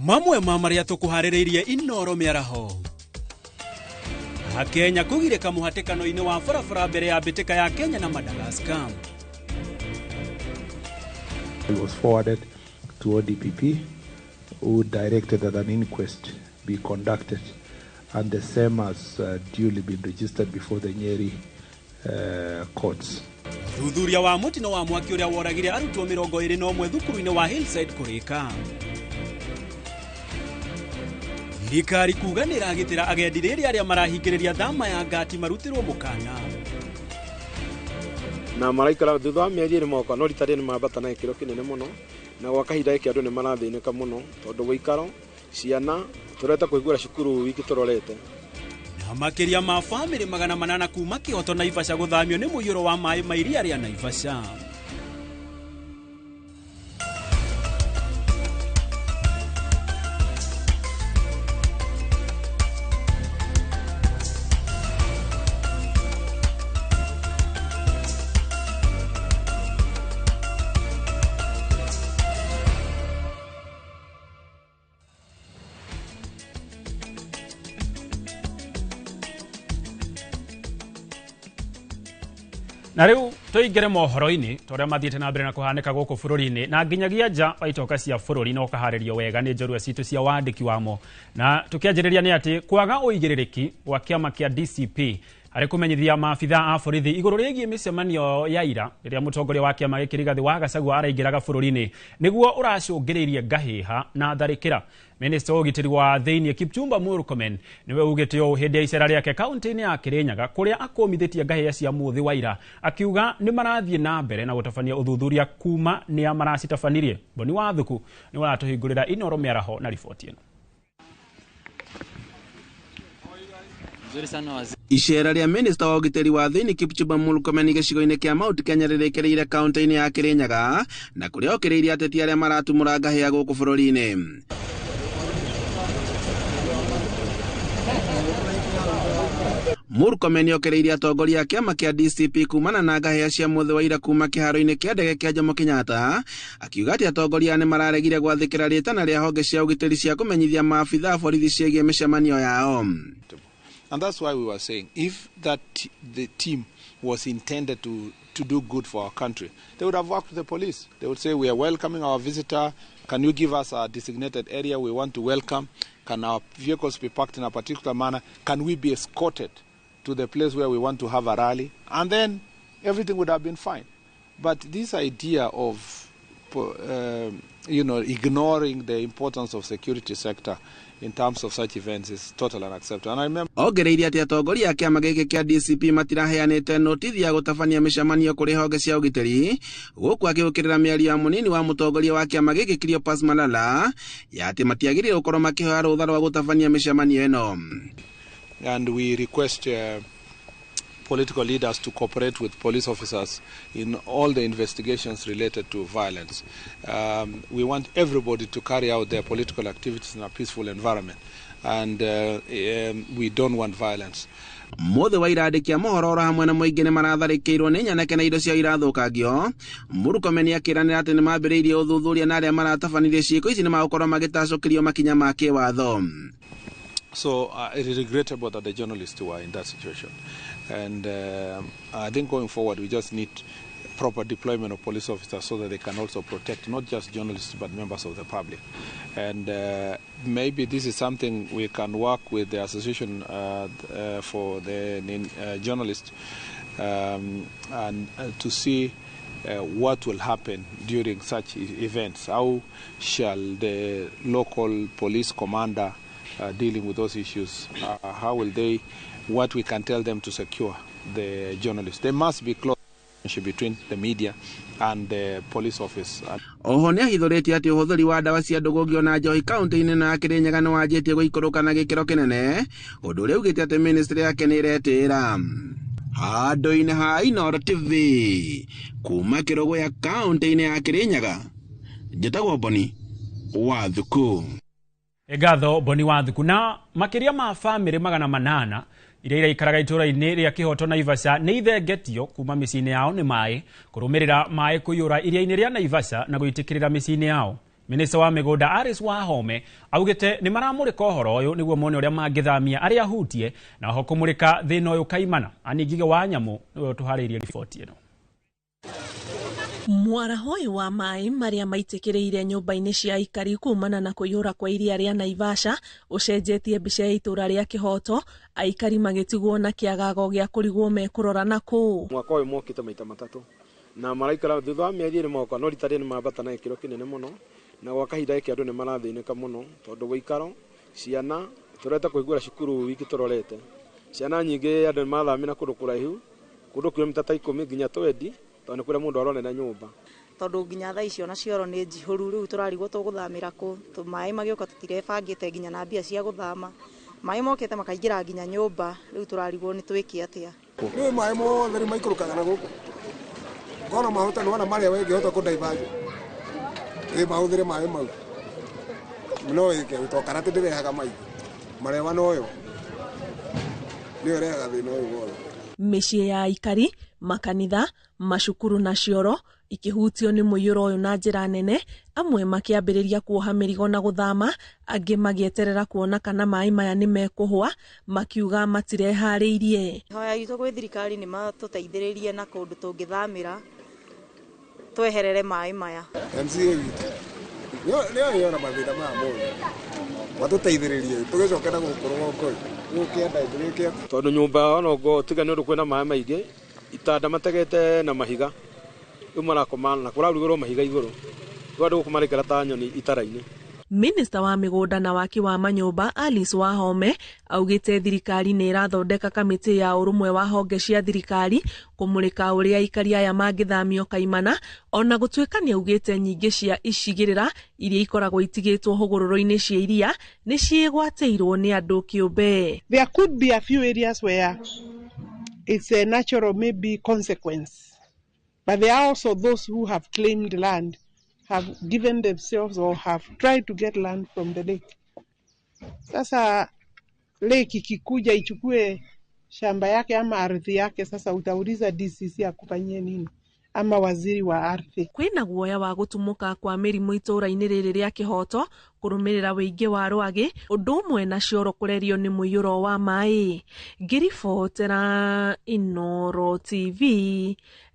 Mamwe ma marĩa tũkũharĩrĩirie Inoro mĩaraho. Akenya kũgirĩka mũhatĩkano-inĩ wa barabara mbere ya mbĩtĩka ya Kenya na Madagascar. It was forwarded to ODPP, who directed that an inquest be conducted, and the same has duly been registered before the Nyeri courts. Thuthuria wa mũtino wa mwaki ũrĩa woragire arutwo 21 thukuru-inĩ wa Hillside kũrĩka. Thirikari kuga nĩ ĩragitĩra agendi rĩrĩ arĩa marahingĩrĩria thama ya ngati marutĩrwo mũkana. Na maraikara thutha wa mĩeri ĩrĩ moka no rita rĩrĩ mambata na gĩkĩro kĩnene mũno, na gwa kahinda gĩkĩ andũ nĩ marathĩnĩka mũno tondũ gũikaro ciana tũreta kũhingũra cukuru wiki tũrorete. Na makĩria ma bamĩrĩ 800 kuma Kĩhoto Naivasha gũthamio nĩ mũiyũro wa maĩ ma iria rĩa Naivasha. Na rĩu tũingĩre mohoro-inĩ ta ũrĩa mathiĩte na mbere na kũhanĩka gũkũ bũrũri-inĩ na nginyagia nja wa itoka cia bũrũri na ũkaharĩrio wega nĩ njorua citũ cia wandĩki wamo. Na tũkĩanjĩrĩria nĩ atĩ kwaga ũigĩrĩrĩki wa kĩama kĩa DCP harĩ kũmenyithia maabitha a borithi igũrũ rĩgiĩ mĩcemanio ya ira rĩrĩa mũtongoria wa kĩama gĩkĩ Rigathĩ wa Gachagua araingĩraga bũrũri-inĩ nĩguo ũracũngĩrĩirie ngahĩha na tharĩkĩra. Minista wa ũgitĩri wa thĩinĩ Kipchumba Murkomen nĩwe ugĩte ũũ hĩndĩ ya icera rĩake kaunti-inĩ ya Kirinyaga kũrĩa akũmithĩtie ngahĩha cia mũthĩ wa ira akiuga nĩ marathiĩ na mbere na gũtabania ũthuthuria kuma nĩa maracitabanirie. Boni wa Thuku nĩwe aratũhingũrĩra Inoro mĩaraho na riboti ĩno. Icera rĩa minista wa ũgitĩri wa thĩinĩ Kipchumba Murkomen gĩcigo-inĩ kĩa Mount Kenya rĩrĩkĩrĩire kaunti-inĩ ya Kirinyaga na kũrĩa okĩrĩirie ateti arĩa maratumũra ngahĩha gũkũ bũrũri-inĩ. Murkomen okĩrĩirie atongoria a kĩama kĩa DCP kumana na ngahĩha cia mũthĩ wa ira kuma kĩharo-inĩ kĩa ndege kĩa Jomo Kenyatta akiuga atĩ atongoria nĩ mararegire gwathĩkĩra rĩtana rĩa honge cia ũgitĩri cia kũmenyithia maabitha a borithi ciĩgiĩ mĩcemanio yao. And that's why we were saying if that the team was intended to do good for our country, they would have worked with the police. They would say, we are welcoming our visitor. Can you give us a designated area we want to welcome? Can our vehicles be parked in a particular manner? Can we be escorted to the place where we want to have a rally? And then everything would have been fine. But this idea of ignoring the importance of security sector in terms of such events is totally unacceptable. And I remember ongereirie atĩ atongoria a kĩama gĩkĩ kĩa DCP matiraheanĩte notithi ya gũtabania mĩcemanio kũrĩ honge cia ũgitĩri gũkũ akĩũkĩrĩra mĩario ya mũnini wa mũtongoria wa kĩama gĩkĩ Cleopas Malala ya atĩ matiagĩrĩire gũkorwo makĩhoya rũtha rwa gũtabania mĩcemanio ĩno. And we request political leaders to cooperate with police officers in all the investigations related to violence. We want everybody to carry out their political activities in a peaceful environment, and we don't want violence. Mũthĩ wa ira andĩki a mohoro oro hamwe na mũingĩ nĩ maratharĩkĩirwo nĩ nyanake na indo ciao irathũkangio. Murkomen akĩranĩra atĩ nĩ mambĩrĩirie ũthuthuria na arĩa maratabanirie ciĩko ici nĩ magũkorwo magĩtacũkĩrio makinya ma kĩwatho. So it is regrettable that the journalists were in that situation. And I think going forward, we just need proper deployment of police officers so that they can also protect not just journalists but members of the public. And maybe this is something we can work with the association for the journalists and to see what will happen during such events. How shall the local police commander dealing with those issues, how will they, what we can tell them to secure the journalists. There must be close relationship between the media and the police office. Oho nĩ ahithũrĩtie atĩ ũhũthĩri wa ndawa cia ndũgũngio na njohi kaunti-inĩ na ya Kĩrĩnyaga nĩ wanjĩtie gũikũrũka na gĩkĩro kĩnene, ũndũ ũrĩa augĩte atĩ ministry yake nĩ ĩretĩĩra. Handũ-inĩ ha Inooro TV kuma Kĩrũgũya kaunti-inĩ ya Kĩrĩnyaga, njĩtagwo Boni wa Thuku. Ngatho Boni wa Thuku. Na makĩria ma bamĩrĩ 800 iria iraikaraga itũũra-inĩ rĩa Kĩhoto Naivasha nĩ ithengetio kuma mĩciĩ-inĩ yao nĩ maĩ kũrũmĩrĩra maĩ kũiyũra iria-inĩ rĩa Naivasha na gũitĩkĩrĩra mĩciĩ-inĩ yao. Minista wa mĩgũnda Alice Wahome augĩte nĩ maramũrĩka ũhoro ũyũ nĩguo mone ũrĩa mangĩthamia arĩa ahutie na oho kũmũrĩka thĩna ũyũ kaimana. Aningige wa Nyamũ nĩwe ũtũharĩirie riboti ĩno. Mwaraho ũyũ wa maĩ marĩa maitĩkĩrĩire nyũmba-inĩ cia aikari kumana na kũiyũra kwa iria rĩa Naivasha ũcenjetie mbica ya itũra rĩa Kĩhoto, aikari magĩtigwo na kĩagago gĩa kũrigwo mekũrora na kũ. Mwaka ũyũ mokĩte maita matatũ na maraikara thutha wa mĩeri ĩrĩ moka, no rita rĩrĩ mambata na gĩkĩro kĩnene mũno, na gwa kahinda gĩkĩ andũ nĩ marathĩnĩka mũno tondũ gũikaro ciana tũreta kũhingũra cukuru wiki tũrorete ciana nyingĩ andũ nĩ mathamĩra kũndũ kũraihu kũndũ kilomita ta 10 nginya 20 tondũ nĩ kũrĩa mũndũ aronera nyũmba. Tondũ nginya thaa icio na cioro nĩ njihũru rĩu tũrarigwo tũgũthamĩra kũ, maĩ magĩũka tũtirebangĩte nginya na mbia cia gũthama, maĩ mokĩte makaingĩra nginya nyũmba, rĩu tũrarigwo nĩ twĩke atĩa. Rĩu maĩ mothe rĩu maikũrũkaga na gũkũ ngona mahota nĩ wona marĩa wengĩhota kũndaivaji ĩ mahũthĩre maĩ mau no ĩke to karate ndĩrehaga maingĩ marewa noyo nĩyo ĩrehaga thĩna ũyũ wothe. Mĩciĩ ya aikari, makanitha, macukuru na cioro ikĩhutio nĩ mũiyũro ũyũ na njĩra nene, amwe makĩambĩrĩria kuoha mĩrigo na gũthama, angĩ magĩeterera kuona kana maĩ maya nĩ mekũhũa, makiuga matireharĩirie. Hoya itũ gwĩ thirikari nĩ matũteithĩrĩrie na kũndũ tũngĩthamĩra tweherere maĩ maya. MCA witũ nĩyo yona mathĩna maya mothe matũteithĩrĩrie tũgĩcoke na gũkũ rũgongo gũkĩenda gĩkĩa tondũ nyũmba ona ũguo tiga nĩ ũndũ kwĩna maĩ maingĩ itanda mategete na mahiga rĩu marakoma na kũrarugĩrwo mahiga igũrũ rĩu andũ gũkũ maraikara ta nyoni itara-inĩ. Minista wa mĩgũnda na waki wa manyũmba Alice Wahome augĩte thirikari nĩ ĩrathondeka kamĩtĩ ya ũrũmwe wa honge cia thirikari kũmũrĩka ũrĩa aikari aya mangĩthamio kaimana, ona gũtuĩka nĩ augĩte nyingĩ cia icigĩrĩra iria ikoragwo itigĩtwo hũgũrũrũ-inĩ cia iria nĩ ciĩgwatĩirwo nĩ andũ kĩũmbe. There could be a few areas where it's a natural maybe consequence, but there are also those who have claimed land, have given themselves or have tried to get land from the lake. Sasa lake ikikuja ichukue shamba yake ama ardhi yake, sasa utauliza DCC akufanyie nini ama waziri wa ardhi. Kwĩna guoya wa gũtumũka kwa mĩrimũ itũra-inĩ rĩrĩ rĩa Kĩhoto kũrũmĩrĩra wĩingĩ wa rwagĩ, ũndũ ũmwe na cioro kũrerio nĩ mũiyũro wa maĩ. Ngĩribotera Inooro TV,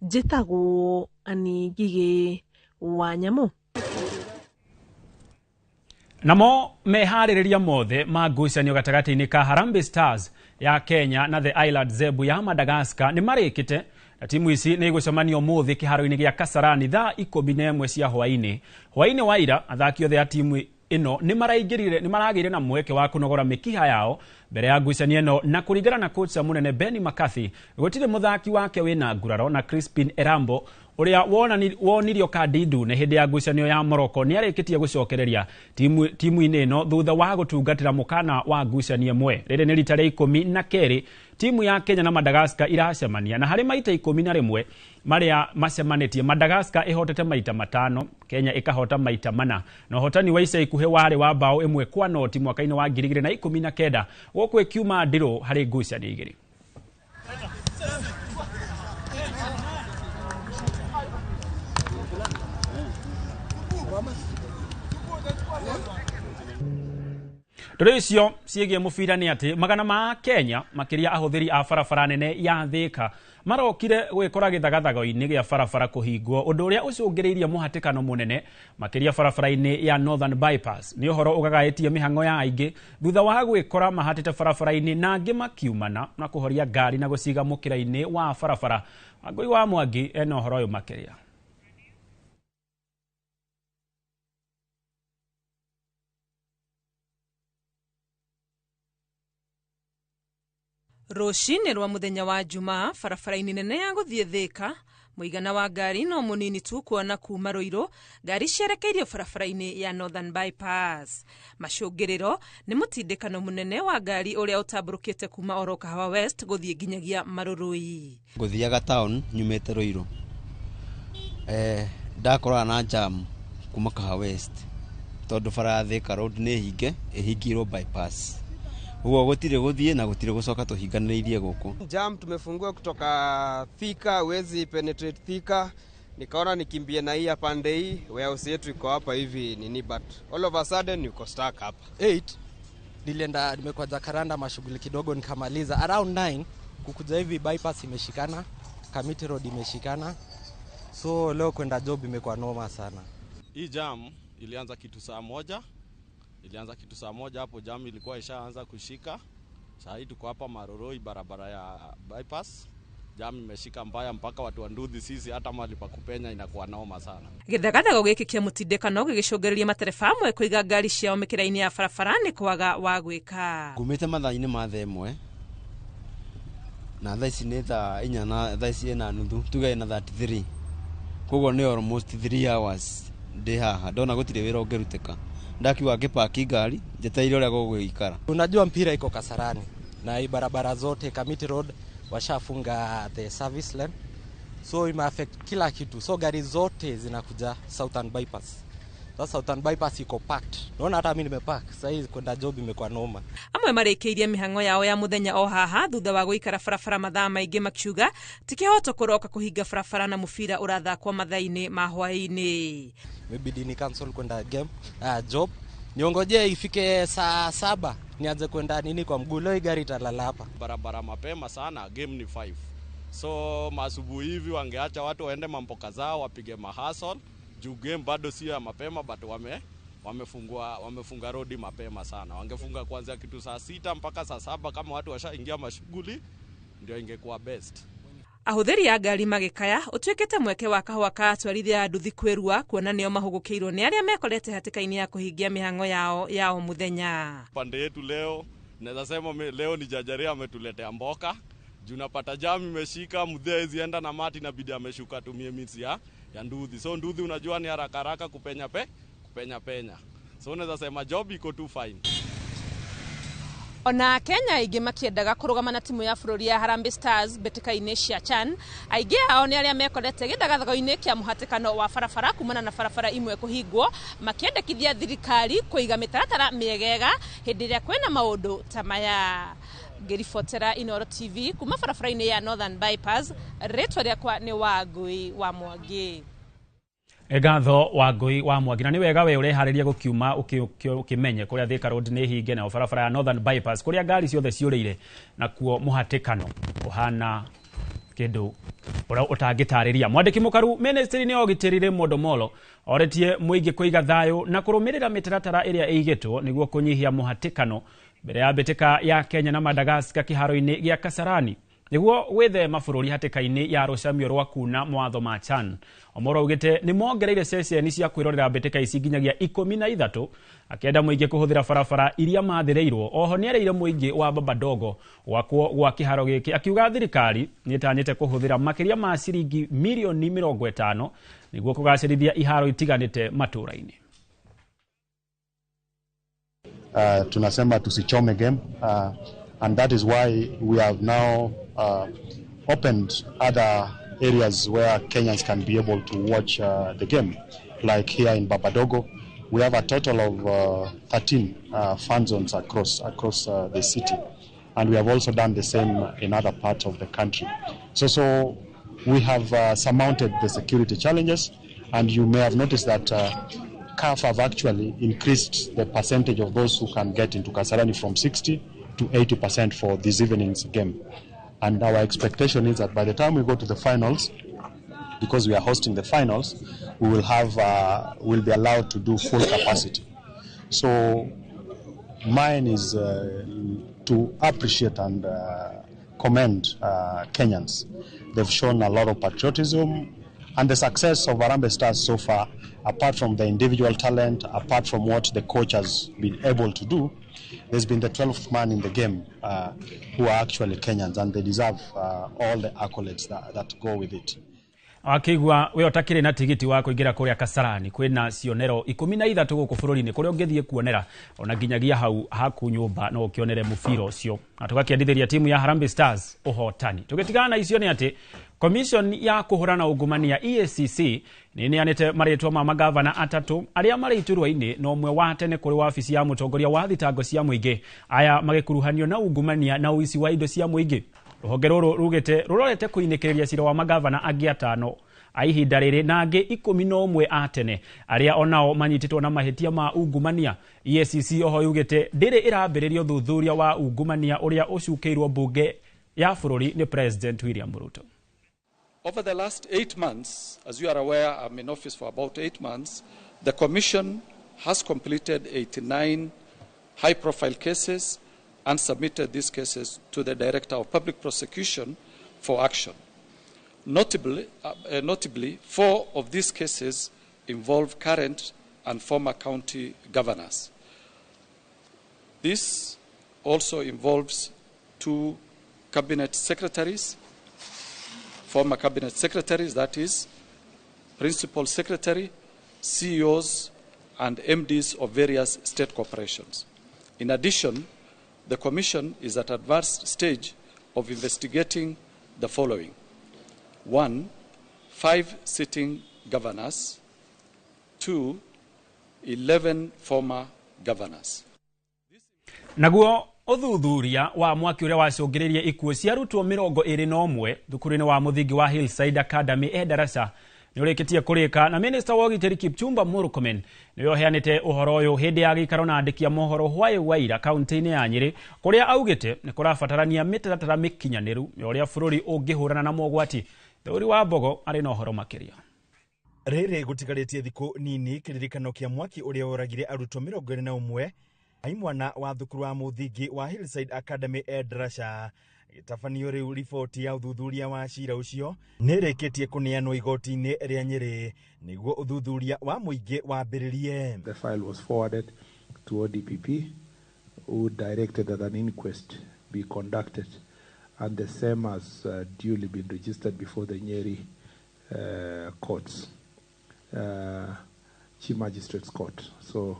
njĩtagwo Annie Ngigĩ wa Nyamũ. Namo meharĩrĩria mothe ma ngucanio gatagatĩ-inĩ ka Harambee Stars ya Kenya na The Island Zebu ya Madagascar nĩ marĩkĩte, na timu ici nĩ igũcemanio ũmũthĩ kĩharo-inĩ gĩa Kasarani thaa 11 cia hwaĩ-inĩ. Hwaĩ-inĩ wa ira athaki othe a timu ĩno nĩ maragĩire na mweke wa kũnogora mĩkiha yao mbere ya ngucanio ĩno, na kũringana na kocha mũnene Benny McCarthy gũtirĩ mũthaki wake wĩna nguraro, na Crispin Erambo ũrĩa wonirio kandi ndune hĩndĩ ya ngucanio ya Morocco nĩ arĩkĩtie gũcokereria timu-inĩ ĩno thutha wa gũtungatĩra mũkana wa ngucanio ĩmwe. Rĩrĩ nĩ rita rĩa 12 timu ya Kenya na Madagascar iracemania, na harĩ maita 11 marĩa macemanĩtie Madagascar ĩhotete maita 5, Kenya ĩkahota maita 4, na ũhotani wa ica ikuhĩ warĩ wa bao 1-0 mwaka-inĩ wa 2019 gũkũ ĩkiuma ndirũ harĩ ngucanio igĩrĩ. Ndũrĩ icio ciĩgiĩ mũbira nĩ atĩ magana ma Kenya makĩria ahũthĩri a barabara nene ya Thika marokire gwĩkora gĩthagathago-inĩ gĩa barabara kũhingwo, ũndũ ũrĩa ũcũngĩrĩirie mũhatĩkano mũnene makĩria barabara-inĩ ya Northern Bypass. Nĩ ũhoro ũgagaĩtie mĩhang'o ya aingĩ thutha wa gwĩkora mahatĩte barabara-inĩ na angĩ makiumana na kũhoria ngari na gũciga mũkĩra-inĩ wa barabara. Wangũi wa Mwangi ena ũhoro ũyũ makĩria. Rũcinĩ rwa mũthenya wa Jumaa barabara-inĩ nene ya gũthiĩ Thika, mũigana wa ngari no mũnini tu kuona kuma Ruiru ngari cierekeirio barabara-inĩ ya Northern Bypass. Macũngĩrĩro nĩ mũtindĩkano mũnene wa ngari ũrĩa ũtambũrũkĩte kuma oro Kahawa West gũthiĩ nginyagia Marurui. Ngũthiaga town nyumĩte Ruiru, ndakorana na jam kuma Kahawa West tondũ bara ya Thika Road nĩ hinge ĩhingirwo bypass, ũguo gũtirĩ gũthiĩ na gũtirĩ gũcoka, tũhinganĩrĩirie gũkũ. Jam tumefungua kutoka Thika, huwezi penetrate Thika, Nikaona nikimbie na hii ya pande hii, warehouse yetu iko hapa hivi nini, but all of a sudden niko stuck hapa. 8 nilienda, nimekuwa Jacaranda mashughuli kidogo, nikamaliza around 9 kukuja hivi bypass imeshikana, Kamiti Road imeshikana, so leo kwenda job imekuwa noma sana. Hii jam ilianza kitu saa moja, hapo jam ilikuwa ishaanza kushika. Saa hii tuko hapa Maroroi, barabara ya bypass. Jam imeshika mbaya mpaka watu wa nduthi sisi hata mahali pa kupenya inakuwa noma sana. Gĩthagathago gĩkĩ kĩa mũtindĩkano gĩgĩcũngĩrĩria matereba amwe kũiga ngari ciao mĩkĩra-inĩ ya barabara nĩ kwaga wa gwĩka. Ngumĩte mathaa-inĩ ma thaa 1 na thaa ici nĩ thaa 4 na thaa ici 4:30, tuge na 33. Koguo nĩ almost 3 hours ndĩ haha, ndona gũtirĩ wĩra ũngĩrutĩka. Ndakiuga ngĩpaki ngari njetereire ũrĩa gũgũikara. Unajua mpira iko Kasarani na hii barabara zote Kamiti Road washafunga the service lane, so ime affect kila kitu, so gari zote zinakuja Southern Bypass. Sasa Southern Bypass iko packed. Naona hata mimi nimepark sasa hizi kwenda job imekuwa noma. Amwe marĩkĩirie mĩhang'o yao ya mũthenya o haha thutha wa gũikara barabara mathaa maingĩ makiuga ti kĩhoto kũroka kũhinga barabara na mũbira ũrathakwo mathaa-inĩ ma hwaĩ-inĩ. Imebidi ni cancel kwenda game job, niongojee ifike saa 7 nianze kwenda nini kwa mguu. Leo gari italala hapa barabara mapema sana, game ni 5. So masubuhi hivi wangeacha watu waende mamboka zao wapige mahasol, juu game bado sio ya mapema, but wamefunga rodi mapema sana. Wangefunga kuanzia kitu saa 6 mpaka saa 7 kama watu washaingia mashughuli, ndio ingekuwa best. Ahũthĩri a ngari magĩkaya ũtuĩkĩte mweke wa kahũa ka atwarithia a nduthi kwĩrua kuona nĩo mahũgũkĩirwo nĩ arĩa mekorete hatĩka-inĩ ya kũhingia mĩhang'o yao ya o mũthenya. Pande yetu leo naweza sema leo ni Jajaria ametuletea mboka. Juu napata jam imeshika, mzee hawezi enda na mati, inabidi ameshuka atumie means ya nduthi. So nduthi unajua ni haraka haraka kupenya penya. So naweza sema job iko tu fine. Ona Kenya aingĩ makĩendaga kũrũgama na timu ya bũrũri ya Harambee Stars mbĩtĩka-inĩ cia CHAN, aingĩ ao nĩ arĩa mekorete gĩthagathago-inĩ kĩa mũhatĩkano wa barabara kumana na barabara imwe kũhingwo, makĩendekithia thirikari kũiga mĩtaratara mĩegega hĩndĩ ĩrĩa kwĩna maũndũ ta maya. Ngĩribotera Inooro TV kuma barabara-inĩ ya Northern Bypass, rĩtwa rĩakwa nĩ Wangui wa Mwangi. Ngatho Wangui wa Mwangi, na nĩ wega we ũreharĩria gũkiuma ũkĩmenye kũrĩa Thika Road nĩ hinge na barabara ya Northern Bypass kũrĩa ngari ciothe ciũrĩire nakuo mũhatĩkano ũhana kĩndũ ũrĩa ũtangĩtarĩria. Mwandĩki mũkaru ministry-inĩ ya ũgitĩri Raymond Omolo oretie mũingĩ kũiga thayũ na kũrũmĩrĩra mĩtaratara ĩrĩa ĩigĩtwo nĩguo kũnyihia mũhatĩkano mbere ya mbĩtĩka ya Kenya na Madagascar kĩharo-inĩ gĩa Kasarani nĩguo gwĩthema bũrũri hatĩka-inĩ ya rũcamio rwa kuna mawatho ma CHAN. Omolo augĩte nĩ mongereire ceceni cia kwĩrorera mbĩtĩka ici nginyagia 13, akĩenda mũingĩ kũhũthĩra barabara iria mathĩrĩirwo. Oho nĩerĩire mũingĩ wa Babadogo gwakwo gwa kĩharo gĩkĩ, akiuga thirikari nĩĩtanyĩte kũhũthĩra makĩria ma ciringi mirioni 50 nĩguo kũgacĩrithia iharo itiganĩte matũũra-inĩ. Tunasema tusichome game, and that is why we have now opened other areas where Kenyans can be able to watch the game, like here in Babadogo. We have a total of 13 fan zones across the city, and we have also done the same in other parts of the country. So we have surmounted the security challenges, and you may have noticed that CAF have actually increased the percentage of those who can get into Kasarani from 60 to 80% for this evening's game. And our expectation is that by the time we go to the finals, because we are hosting the finals, we will have we'll be allowed to do full capacity. So mine is to appreciate and commend Kenyans. They've shown a lot of patriotism, and the success of Harambee Stars so far, apart from the individual talent, apart from what the coach has been able to do, there's been the 12th man in the game who are actually Kenyans, and they deserve all the accolades that go with it. Akigwa we utakire na tigiti wa kuingira kuria Kasarani kwina cionero 13 guku bururi-ini kuria ungithie kuonera ona nginyagia hau haku nyumba no ukionere mubira ucio na tugakiendithiria timu ya Harambee Stars uhotani. Tugitigana na icio ni ati Commission ya kuhurana ungumania EACC ni neanite maritwa ma magavana atatu aria mari iturwa-ini na umwe wa tene kuri wabici ya mutongoria wa thitango cia muingi aya magikuruhanio na ungumania na uici wa indo cia muingi. Ruhonge ruru rugite rurorete kuinikiriria cira wa magavana angi atano a ihinda rĩrĩ na angĩ 11 a tene arĩa onao manyitĩtwo na mahĩtia ma ungumania. EACC oho yugĩte ndĩrĩ ĩrambĩrĩria ũthuthuria wa ungumania ũrĩa ũcukĩirwo mbunge ya bũrũri nĩ President William Ruto. Over the last 8 months, as you are aware, I'm in office for about 8 months, the Commission has completed 89 high-profile cases and submitted these cases to the Director of Public Prosecution for action. Notably, 4 of these cases involve current and former county governors. This also involves 2 cabinet secretaries, former cabinet secretaries, that is, principal secretary, CEOs, and MDs of various state corporations. In addition, the Commission is at advanced stage of investigating the following. 1, 5 sitting governors. 2, 11 former governors. Naguo ũthuthuria wa mwaki ũrĩa wacũngĩrĩirie ikuũ cia arutwo 21 thukuru-inĩ wa mũthingi wa Hillside Academy e Darasa nĩ ũrĩkĩtie kũrĩka, na minista wa ũgitĩri Kipchumba Murkomen nĩwe ũheanĩte ũhoro ũyũ hĩndĩ ya gĩikaro na andĩki a mohoro hwaĩ waira kaunti-inĩ ya Nyĩrĩ, kũrĩa augĩte nĩ kũrabatarania mĩtaratara mĩkinyanĩru ya ũrĩa bũrũri ũngĩhũrana na mogwati. Theuri wa Mbogo arĩ na ũhoro makĩria. Rĩrĩ gũtigarĩtie thikũ nini kĩririkano kĩa mwaki ũrĩa woragire arutwo 21 ai mwana wa thukuru wa mũthingi wa Hillside Academy e Darasha. Gĩtabanio rĩu riboti ya ũthuthuria wa cira ũcio nĩ ĩrĩkĩtie kũneanwo igoti-inĩ rĩa Nyĩrĩ nĩguo ũthuthuria wa mũingĩ wambĩrĩrie. The file was forwarded to ODPP, who directed that an inquest be conducted, and the same has duly been registered before the Nyeri courts, Chief Magistrate's Court. So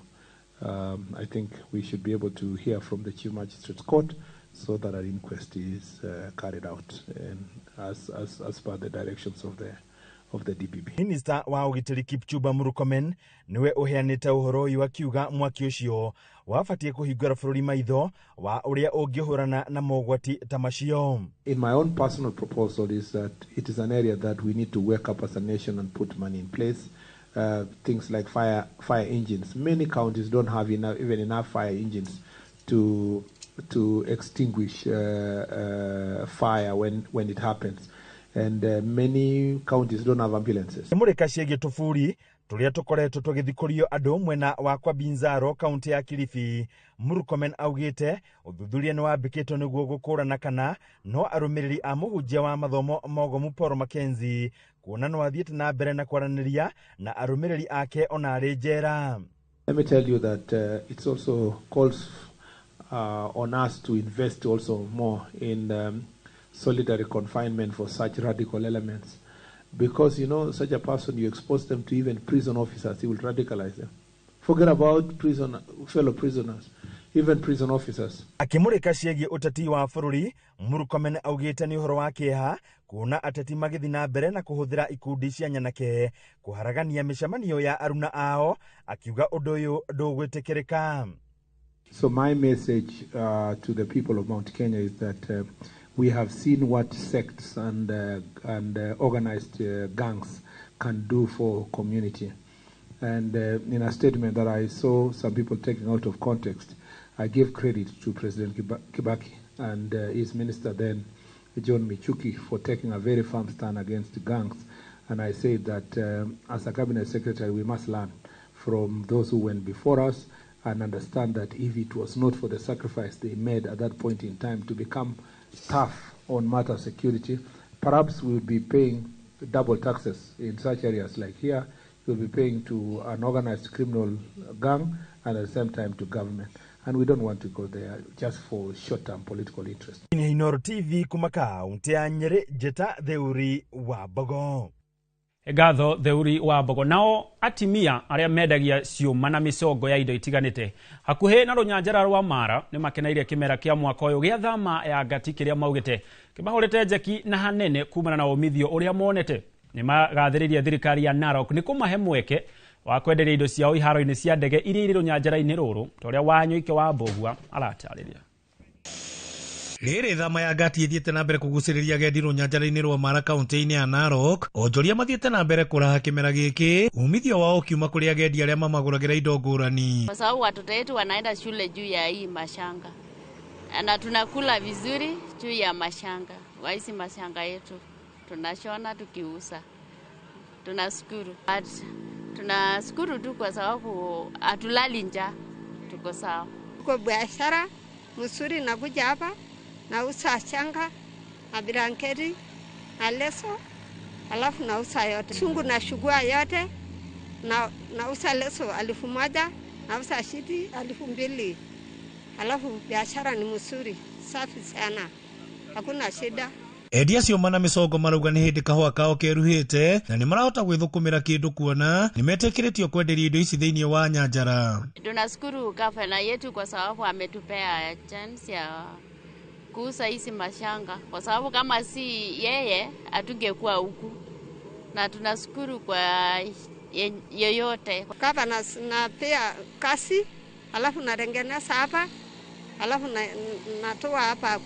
I think we should be able to hear from the Chief Magistrate's Court so that an inquest is carried out and as per the directions of the DPP. Minister wa ũgitĩri Kipchumba Murkomen niwe ũheanĩte ũhoro ũyũ akiuga mwaki ũcio wabatie kũhingũra bũrũri maitho wa ũrĩa ũngĩhũrana na mogwati ta macio. In my own personal proposal is that it is an area that we need to wake up as a nation and put money in place. Things like fire engines. Many counties don't have even enough fire engines to extinguish fire when it happens. And many counties don't have ambulances. Mũrĩka ciĩgiĩ tũburi tũrĩa tũkoretwo tũgĩthikũrio andũ mwena wa Kwabinzaro kaunti ya Kilifi. Murkomen augĩte ũthuthuria nĩ wambĩkĩtwo nĩguo gũkũrana kana no arũmĩrĩri a mũhunjia wa mathomo mogomu Paul Mackenzie kuona no athiĩte na mbere na kwaranĩria na arũmĩrĩri ake ona arĩ njera. Let me tell you that it's also calls on us to invest also more in solitary confinement for such radical elements. Because, you know, such a person, you expose them to even prison officers, he will radicalize them. Forget about fellow prisoners, even prison officers. Akimurika ciĩgiĩ ũteti wa bũrũri, Murkomen augĩte nĩ ũhoro wa kĩeha kuona ateti magĩthiĩ na mbere na kũhũthĩra ikundi cia nyanake kũharagania mĩcemanio ya aruna ao, akiuga ũndũ ũyũ ndũgwĩtĩkĩrĩka. So my message to the people of Mount Kenya is that we have seen what sects and organized gangs can do for community. And in a statement that I saw some people taking out of context, I give credit to President Kibaki and his minister then, John Michuki, for taking a very firm stand against gangs. And I say that as a cabinet secretary, we must learn from those who went before us and understand that if it was not for the sacrifice they made at that point in time to become tough on matter security, perhaps we would be paying double taxes in such areas like here. We'll be paying to an organized criminal gang and at the same time to government. And we don't want to go there just for short-term political interest. Inooro TV kuma kaunti ya Nyeri, Njĩta Theuri wa Mbogo. Ngatho Theuri wa Mbogo. Nao atimia arĩa mendagia ciũma na mĩcongo ya indo itiganĩte hakuhĩ na rũnyanjara rwa Mara nĩ makeneire kĩmera kĩa mwaka ũyũ gĩa thama ya ngati kĩrĩa maugĩte kĩmahũrĩte njeki na hanene kumana na ũmithio ũrĩa monete. Nĩ magathĩrĩria thirikari ya Narok nĩ kũmahe mweke wa kwenderia indo ciao iharo-inĩ cia ndege iria irĩ rũnyanjara-inĩ rũrũ ta ũrĩa Wanyũike wa Mbũgua aratarĩria. Rĩrĩ thama ya ngati ĩthiĩte na mbere kũgucĩrĩria agendi rũnyanjara-inĩ rwa Mara kaunti-inĩ ya Narok, onjoria mathiĩte na mbere kũraha kĩmera gĩkĩ, umithio wao ũkiuma kũrĩ agendi arĩa mamagũragĩra indo ngũrani. Kwa sababu watoto wetu wanaenda shule juu ya hii mashanga na tunakula vizuri juu ya mashanga. Kwa hizi mashanga yetu tunashona tukiuza, tunashukuru. Tunashukuru tu kwa sababu hatulali njaa, tuko sawa. Kwa biashara mzuri, nakuja hapa nauza shanga na blanketi na leso, alafu nauza yote sungu na shugua yote na nauza leso 1000, nauza shiti 2000. Alafu biashara ni mzuri, safi sana, hakuna shida. Endia acio mana mĩcongo marauga nĩ hĩndĩ kahũa kao keruhĩte na nĩ marahota gwĩthũkũmĩra kĩndũ kuona nĩ metĩkĩrĩtio kwenderia indo ici thĩinĩ wa nyanjara. Tunashukuru gavana yetu kwa sababu ametupea chance ya kuuza hizi mashanga, kwa sababu kama si yeye hatungekuwa huku, na tunashukuru kwa yeyote. Gavana napea kasi, alafu natengeneza hapa, alafu natoa hapa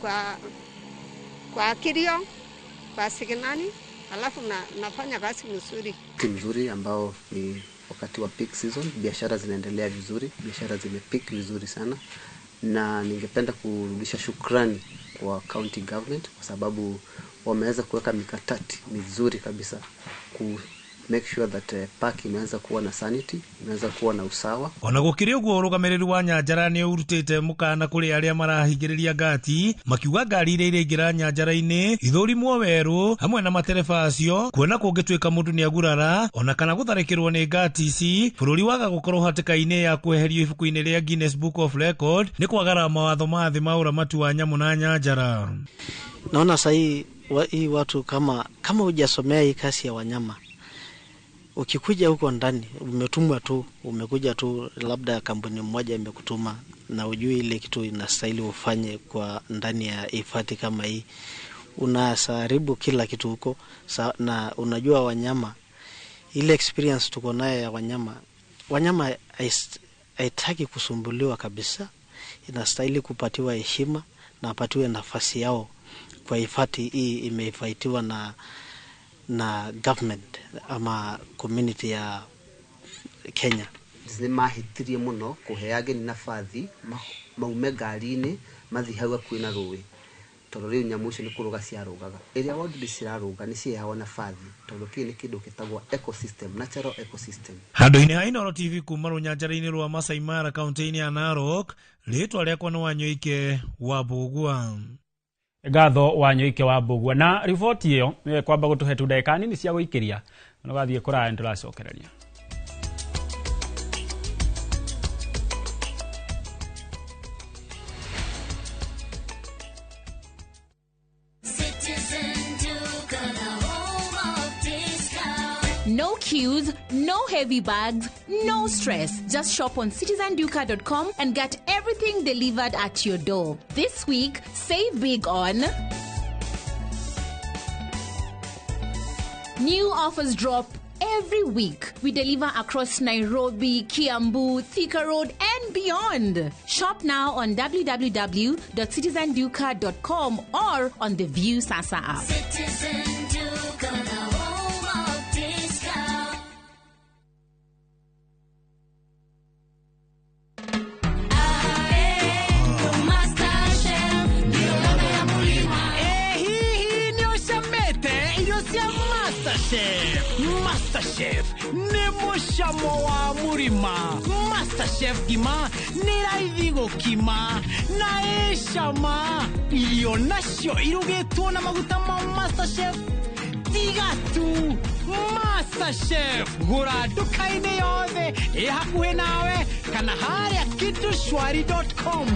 kwa kilio, kwa signani, alafu nafanya kazi mzuri. Mzuri ambao ni wakati wa peak season, biashara zinaendelea vizuri, biashara zimepeak vizuri sana, na ningependa kurudisha shukrani kwa county government kwa sababu wameweza kuweka mikakati mizuri kabisa ku make sure that park imeweza kuwa na sanity, imeweza kuwa na usawa. Ona gũkĩrĩ ũguo ũrũgamĩrĩri wa nyanjara nĩ ũrutĩte mũkana kũrĩ arĩa marahingĩrĩria ngati makiuga ngari iria iraingĩra nyanjara-inĩ ithũrimwo werũ hamwe na matereba acio kuona kũngĩtuĩka mũndũ nĩ agurara ona kana gũtharĩkĩrwo nĩ ngati ici bũrũri waga gũkorwo hatĩka-inĩ ya kweherio ibuku-inĩ rĩa Guinness Book of Record nĩ kwagara mawatho ma thĩ ma ũramati wa nyamũ na nyanjara. Naona sahii hii watu kama hujasomea hii kasi ya wanyama, ukikuja huko ndani umetumwa tu, umekuja tu, labda kampuni moja imekutuma na ujui ile kitu inastahili ufanye kwa ndani ya hifadhi kama hii, unasaribu kila kitu huko. Na unajua wanyama, ile experience tuko nayo ya wanyama, wanyama haitaki kusumbuliwa kabisa, inastahili kupatiwa heshima na apatiwe nafasi yao kwa hifadhi hii imefaitiwa na government ama community ya Kenya. Nĩ mahĩtirie mũno kũhe ageni nabathi maume ngari-inĩ mathiĩ hau hakuhĩ na rũĩ, tondũ rĩu nyamũ icio nĩ kũrũga ciarũgaga. Ĩrĩa wonire cirarũga nĩ ciheagwo nabathi, tondũ kĩu nĩ kĩndũ gĩtagwo ecosystem, natural ecosystem. Handũ-inĩ ha Inooro TV kuma rũnyanjara-inĩ rwa Masai Mara kaunti-inĩ ya Narok, rĩtwa rĩakwa nĩ Wanyoike wa Mbũgua. Ngatho Wanyoike wa Mbũgua na riboti ĩyo kwamba gũtũhe tu ndagĩka nini cia gũikĩria na ũgathiĩ kũraya nĩtũracokereria. No queues, no heavy bags, no stress. Just shop on citizenduka.com and get everything delivered at your door. This week, save big on new offers drop every week. We deliver across Nairobi, Kiambu, Thika Road, and beyond. Shop now on www.citizenduka.com or on the View Sasa app. Citizen Duka, the home of discount. Hihi nĩ ũcamĩte irio cia MasterChef. MasterChef nĩ mũcamo wa mũrima. MasterChef ngima nĩ raithi gũkima na ĩcama. Irio nacio irugĩtwo na maguta ma MasterChef tiga tu. MasterChef gũra nduka-inĩ yothe ĩ hakuhĩ nawe kana harĩa kitushwari.com.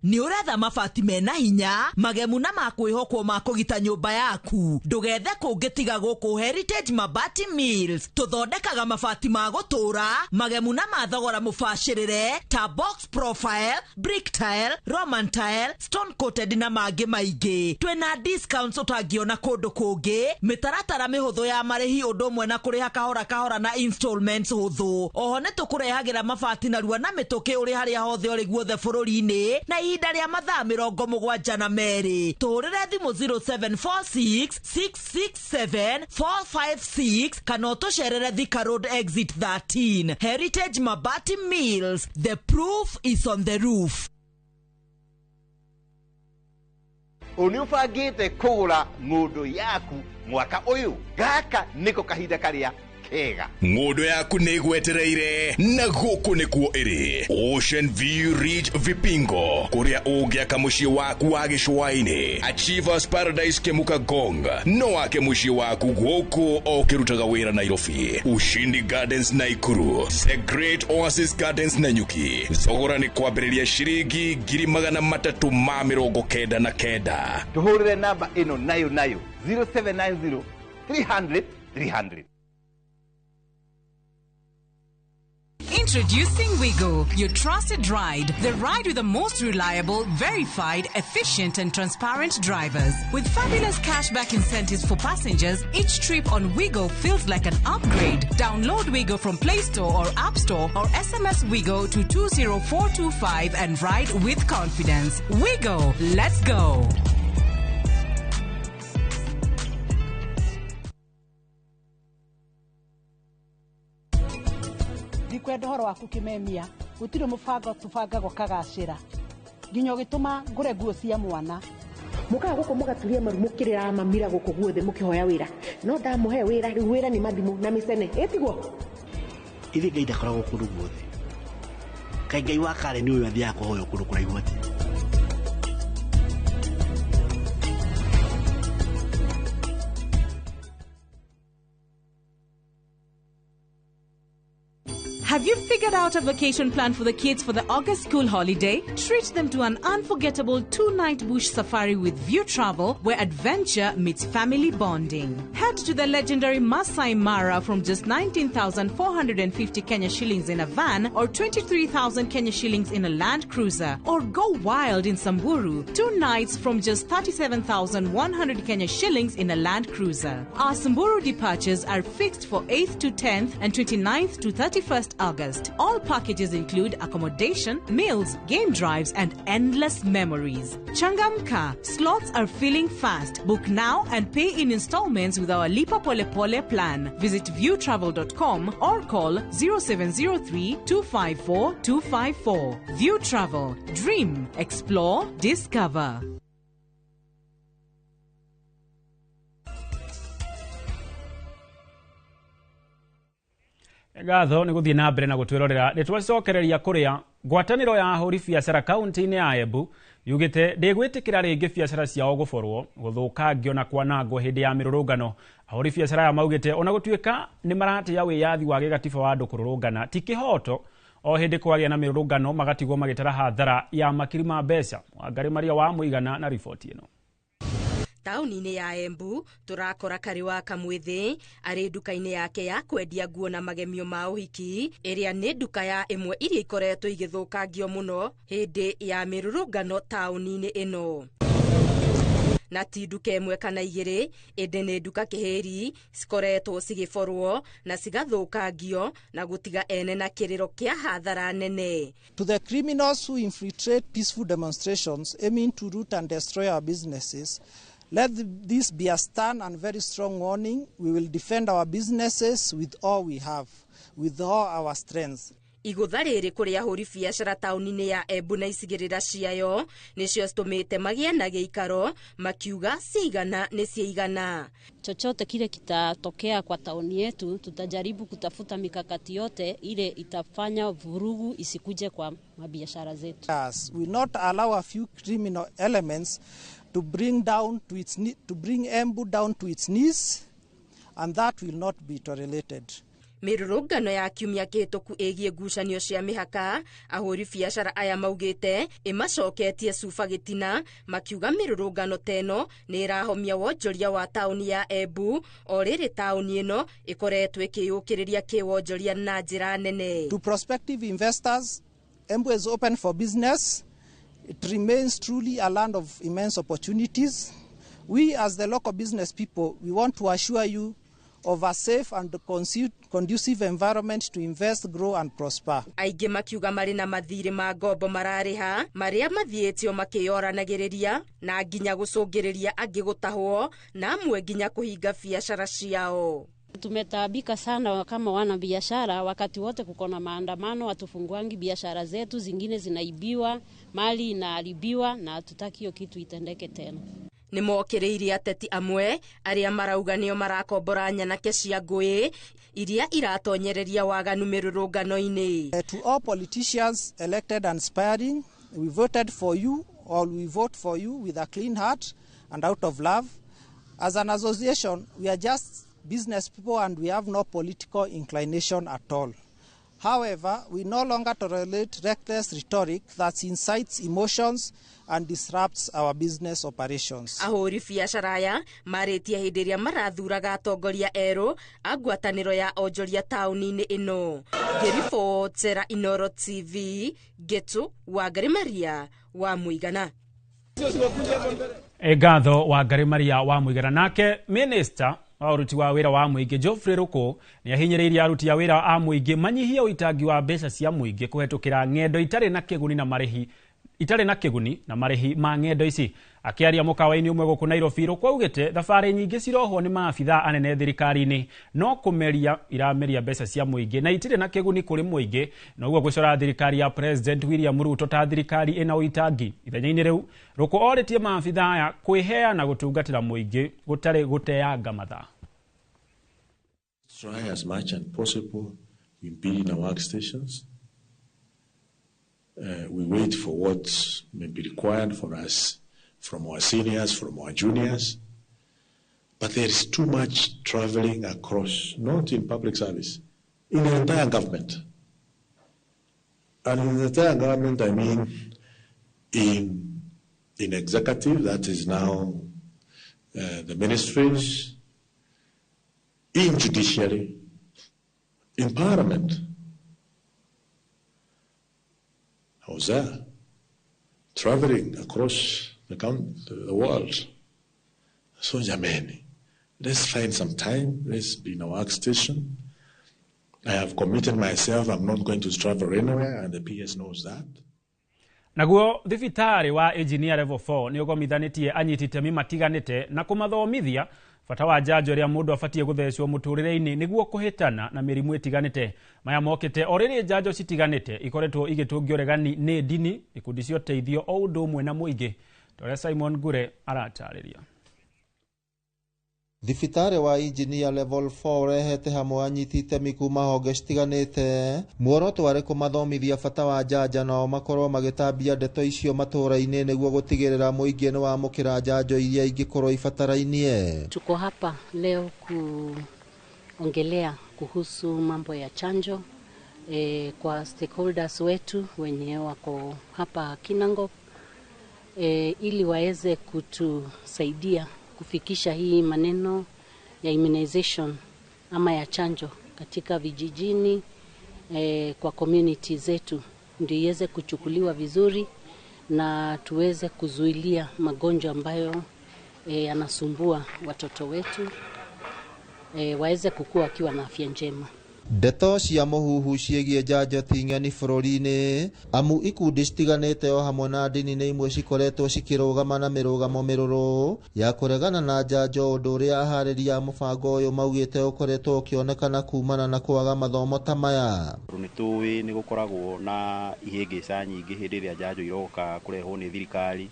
Nĩ ũretha mabati mena hinya, magemu na ma kwĩhokwo ma kũgita nyũmba yaku. Ndũgethe kũngĩ tiga gũkũ Heritage Mabati Mills. Tũthondekaga mabati ma gũtũũra, magemu na ma thogora mũbacĩrĩre ta box profile, brick tile, Roman tile, stone coated na mangĩ maingĩ. Twĩna discounts ũtangĩona kũndũ kũngĩ, mĩtaratara mĩhũthũ ya marĩhi ũndũ ũmwe na kũrĩha kahora kahora na installments hũthũ. Oho nĩ tũkũrehagĩra mabati narua na mĩtũkĩ ũrĩ harĩa hothe ũrĩ guothe bũrũri-inĩ na ihinda rĩa mathaa 72. Tũhũrĩre thimũ 0746 667 456 kana ũtũcerere Thika Road exit 13. Heritage Mabati Mills, the proof is on the roof. Nĩ ũbangĩte kũgũra ng'ũndũ yaku mwaka ũyũ? Gaka nĩko kahinda karĩa kega. Ng'ũndũ yaku nĩ ĩgwetereire na gũkũ nĩkuo ĩrĩ. Ocean View Ridge Vipingo, kũrĩa ũngĩaka mũciĩ waku wa gĩcũa-inĩ. Achievers Paradise Kemuka Gong, no wake mũciĩ waku gũkũ o ũkĩrutaga wĩra Nairobi. Ushindi Gardens Naikuru, The Great Oasis Gardens Nanyuki. Thogora nĩ kwambĩrĩria ciringi 399,000. Tũhũrĩre namba ĩno nayo nayo 0790 300 300. Introducing Wigo, your trusted ride. The ride with the most reliable, verified, efficient and transparent drivers. With fabulous cashback incentives for passengers, each trip on Wigo feels like an upgrade. Download Wigo from Play Store or App Store or SMS Wigo to 20425 and ride with confidence. Wigo, let's go. Ndikwenda ũhoro waku kĩmemia, gũtirĩ mũbango tũbangaga ũkagacĩra nginya ũgĩtũma ngũre nguo cia mwana. Mũkaga gũkũ mũgaturia maru mũkĩrĩra mamira gũkũ guothe mũkĩhoya wĩra, no ndamũhe wĩra rĩu wĩra nĩ mathimũ na mĩcene ĩtiguo. Ithe Ngai ndakoragwo kũndũ guothe, kaĩ Ngai wa kare nĩ ũyũ athiaga kũhoya kũndũ kũraihu atĩa? Have you figured out a vacation plan for the kids for the August school holiday? Treat them to an unforgettable 2-night bush safari with View Travel, where adventure meets family bonding. Head to the legendary Masai Mara from just 19,450 Kenya shillings in a van or 23,000 Kenya shillings in a Land Cruiser. Or go wild in Samburu, 2 nights from just 37,100 Kenya shillings in a Land Cruiser. Our Samburu departures are fixed for 8th to 10th and 29th to 31st August. All packages include accommodation, meals, game drives, and endless memories. Changamka, slots are filling fast. Book now and pay in installments with our Lipa Pole Pole plan. Visit viewtravel.com or call 0703 254 254. View Travel. Dream, explore, discover. Ngatho nĩ gũthiĩ na mbere na gũtwĩrorera. Nĩ twacokereria kũrĩa ngwatanĩro ya ahũri biacara kaunti-inĩ ya Embu yugĩte ndĩgwĩtĩkĩra rĩngĩ biacara ciao gũborwo, gũthũkangio na kwanangwo hĩndĩ ya mĩrũrũngano. Ahũri biacara aya maugĩte ona gũtuĩka nĩ maratĩa wĩyathi wa gĩgatiba wa andũ kũrũrũngana ti kĩhoto o hĩndĩ kwagĩa na mĩrũrũngano magatigwo magĩtara hathara ya makiri ma mbeca. Wangarĩ Maria wa Mũigana na riboti ĩno. Taũni-inĩ ya Embu tũrakora Karĩ wa Kamwĩthĩ arĩ nduka-inĩ yake ya kwendia nguo na magemio ma ũhiki, ĩrĩa nĩ nduka ya ĩmwe iria ikoretwo igĩthũkangio mũno hĩndĩ ya mĩrũrũngano taũni-inĩ ĩno. Na ti nduka ĩmwe kana igĩrĩ, ĩndĩ nĩ nduka kĩhĩri cikoretwo cigĩborwo na cigathũkangio na gũtiga ene na kĩrĩro kĩa hathara nene. To the criminals who infiltrate peaceful demonstrations aiming to root and destroy our businesses, let this be a stern and very strong warning. We will defend our businesses with all we have, with all our strength. Igũtha rĩrĩ kũrĩ ahũri biacara taũni-inĩ ya Embu na icigĩrĩra ciayo nĩcio citũmĩte magĩe na gĩikaro makiuga cigana nĩ ciigana. Chochote kile kitatokea kwa tauni yetu, tutajaribu kutafuta mikakati yote ile itafanya vurugu isikuje kwa mabiashara zetu. Yes, we not allow a few criminal elements to bring down to its to bring Embu down to its knees, and that will not be tolerated. Mĩrũrũngano ya kiumia kĩhĩtũku ĩgiĩ ngucanio cia mĩhaka, ahũri biacara aya maugĩte ĩmacoketie cuba gĩtina, makiuga mĩrũrũngano ta ĩno nĩ ĩrahomia wonjoria wa taũni ya Embu, o rĩrĩ taũni ĩno ĩkoretwo ĩkĩyũkĩrĩria kĩwonjoria na njĩra nene. To prospective investors, Embu is open for business. It remains truly a land of immense opportunities. We, as the local business people, we want to assure you of a safe and conducive environment to invest, grow and prosper. Aingĩ makiuga marĩ na mathirĩ ma ngombo mararĩha marĩa mathiĩtio makĩyoranagĩrĩria na nginya gũcũngĩrĩria angĩ gũtahwo na amwe nginya kũhinga biacara ciao. Tumetaabika sana kama wana biashara, wakati wote kuko na maandamano, hatufunguangi biashara zetu, zingine zinaibiwa, mali inaharibiwa na hatutaki hiyo kitu itendeke tena. Nĩ mokĩrĩirie ateti amwe arĩa marauga nĩo marakombora nyanake cia ngũĩ iria iratonyereria waganu mĩrũrũngano-inĩ. To all politicians elected and aspiring, we voted for you or we vote for you with a clean heart and out of love. As an association, we are just business people and we have no political inclination at all. However, we no longer tolerate reckless rhetoric that incites emotions and disrupts our business operations. Ahũri biacara aya marĩtie hĩndĩ ĩrĩa marathuraga atongoria erũ a ngwatanĩro ya onjoria taũni-inĩ ĩno. Ngĩribotera Inooro TV, Ngetu Wangari Maria wa Mũigana. Ngatho Wangari Maria wa Mũigana. Nake minister wa ũruti wa wĩra wa mũingĩ Geoffrey Ruku nĩ ahinyĩrĩirie aruti a wĩra a mũingĩ manyihie ũitangi wa mbeca cia mũingĩ kũhetũkĩra ng'endo itarĩ na kĩguni na marĩhi itarĩ na kĩguni na marĩhi ma ng'endo ici. Akĩaria mũkawa-inĩ ũmwe gũkũ Nairobi, Ruku augĩte thabarĩ nyingĩ cirohwo nĩ maabithaa anene thirikari-inĩ no kũmeria irameria mbeca cia mũingĩ na itirĩ na kĩguni kũrĩ mũingĩ, na ũguo gũcora thirikari ya President William Ruto ta thirikari ĩna ũitangi. Ithenya-inĩ rĩu, Ruku orĩtie maabithaa aya kwĩheana gũtungatĩra mũingĩ gũtarĩ gũteanga mathaa. Try as much as possible. We be in our workstations. We wait for what may be required for us from our seniors, from our juniors. But there is too much traveling across, not in public service, in the entire government. And in the entire government, I mean in executive, that is now the ministries, in judiciary, in parliament. I was there, traveling across the world. So, jameni, let's find some time, let's be in our workstation. I have committed myself, I'm not going to travel anywhere, and the PS knows that. Naguo thibitarĩ wa engineer level 4 nĩ ũgomithanĩtie anyiti itemi matiganĩte na kũmathomithia bata wa njanjo ĩrĩa mũndũ abatiĩ gũthecwo mũtũrĩre-inĩ nĩguo kũhĩtana na mĩrimũ ĩtiganĩte. Maya mokĩte o rĩrĩ njanjo citiganĩte ikoretwo igĩtũngio ũregani nĩ ndini, ikundi cia ũteithio o ũndũ ũmwe na mũingĩ. Ta ũrĩa Simon Ngure aratarĩria. Thibitarĩ wa engineer level 4 ũrehete hamwe anyiti itemi kuma honge citiganĩte. Muoroto warĩ kũmathomithia bata wa njanjo nao makorwo magĩtambia ndeto icio matũũra-inĩ nĩguo gũtigĩrĩra mũingĩ nĩ wamũkĩra njanjo iria ingĩkorwo ibatarainie. Tuko hapa leo kuongelea kuhusu mambo ya chanjo kwa stakeholders wetu wenye wako hapa Kinangop, ili waweze kutusaidia kufikisha hii maneno ya immunization ama ya chanjo katika vijijini, kwa community zetu, ndio iweze kuchukuliwa vizuri na tuweze kuzuilia magonjwa ambayo yanasumbua watoto wetu, waweze kukua wakiwa na afya njema. Ndeto cia mũhuhu ciĩgiĩ njanjo ti ng'eni bũrũri-inĩ, amu ikundi citiganĩte o hamwe na ndini nĩ imwe cikoretwo cikĩrũgama na mĩrũgamo mĩrũrũ ya kũregana na njanjo, ũndũ ũrĩa aharĩria a mũbango ũyũ maugĩte ũkoretwo ũkĩonekana kumana na kwaga mathomo ta maya. Nĩ tũĩ nĩ gũkoragwo na ihĩngĩca nyingĩ hĩndĩ ĩrĩa njanjo iroka kũrehwo nĩ thirikari,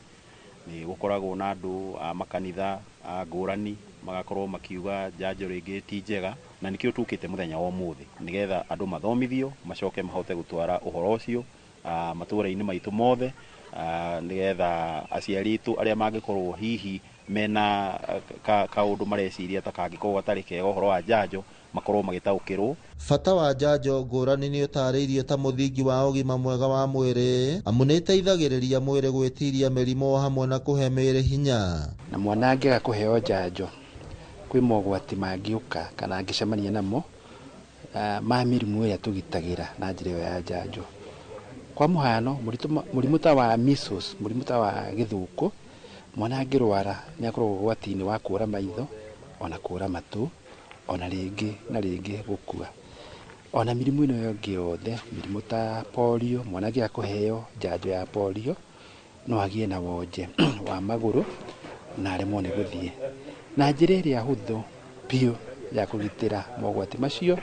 nĩ gũkoragwo na andũ a makanitha a ngũrani magakorwo makiuga njanjo rĩngĩ ti njega, na nĩkĩo tũkĩte mũthenya wa ũmũthĩ nĩgetha andũ mathomithio macoke mahote gũtwara ũhoro ũcio matũũra-inĩ maitũ mothe, nĩgetha aciari aitũ arĩa mangĩkorwo hihi mena kaũndũ mareciria ta kangĩkorwo gatarĩ kega ũhoro wa njanjo makorwo magĩtaũkĩrwo. Bata wa njanjo ngũrani nĩ ũtarĩirio ta mũthingi wa ũgima mwega wa mwĩrĩ amu nĩ ĩteithagĩrĩria mwĩrĩ gwĩtiria mĩrimũ hamwe na kũhe mĩĩrĩ hinya. Na mwana angĩaga kũheo njanjo kwĩ mogwati mangĩũka kana angĩcemania namo ma mĩrimũ ĩrĩa tũgitagĩra na njĩra ĩyo ya njanjo. Kwa mũhano mũrimũ ta wa measles, mũrimũ ta wa gĩthũkũ, mwana angĩrwara nĩ akoragwo ũgwati-inĩ wa kũra maitho ona kũra matũ ona rĩngĩ na rĩngĩ gũkua. Ona mĩrimũ ĩno ĩngĩ yothe, mĩrimũ ta polio, mwana angĩaga kũheo njanjo ya polio no agĩe na wonje wa magũrũ na aremwo nĩ gũthiĩ. Na njĩra ĩrĩa hũthũ biũ ya kũgitĩra mogwati macio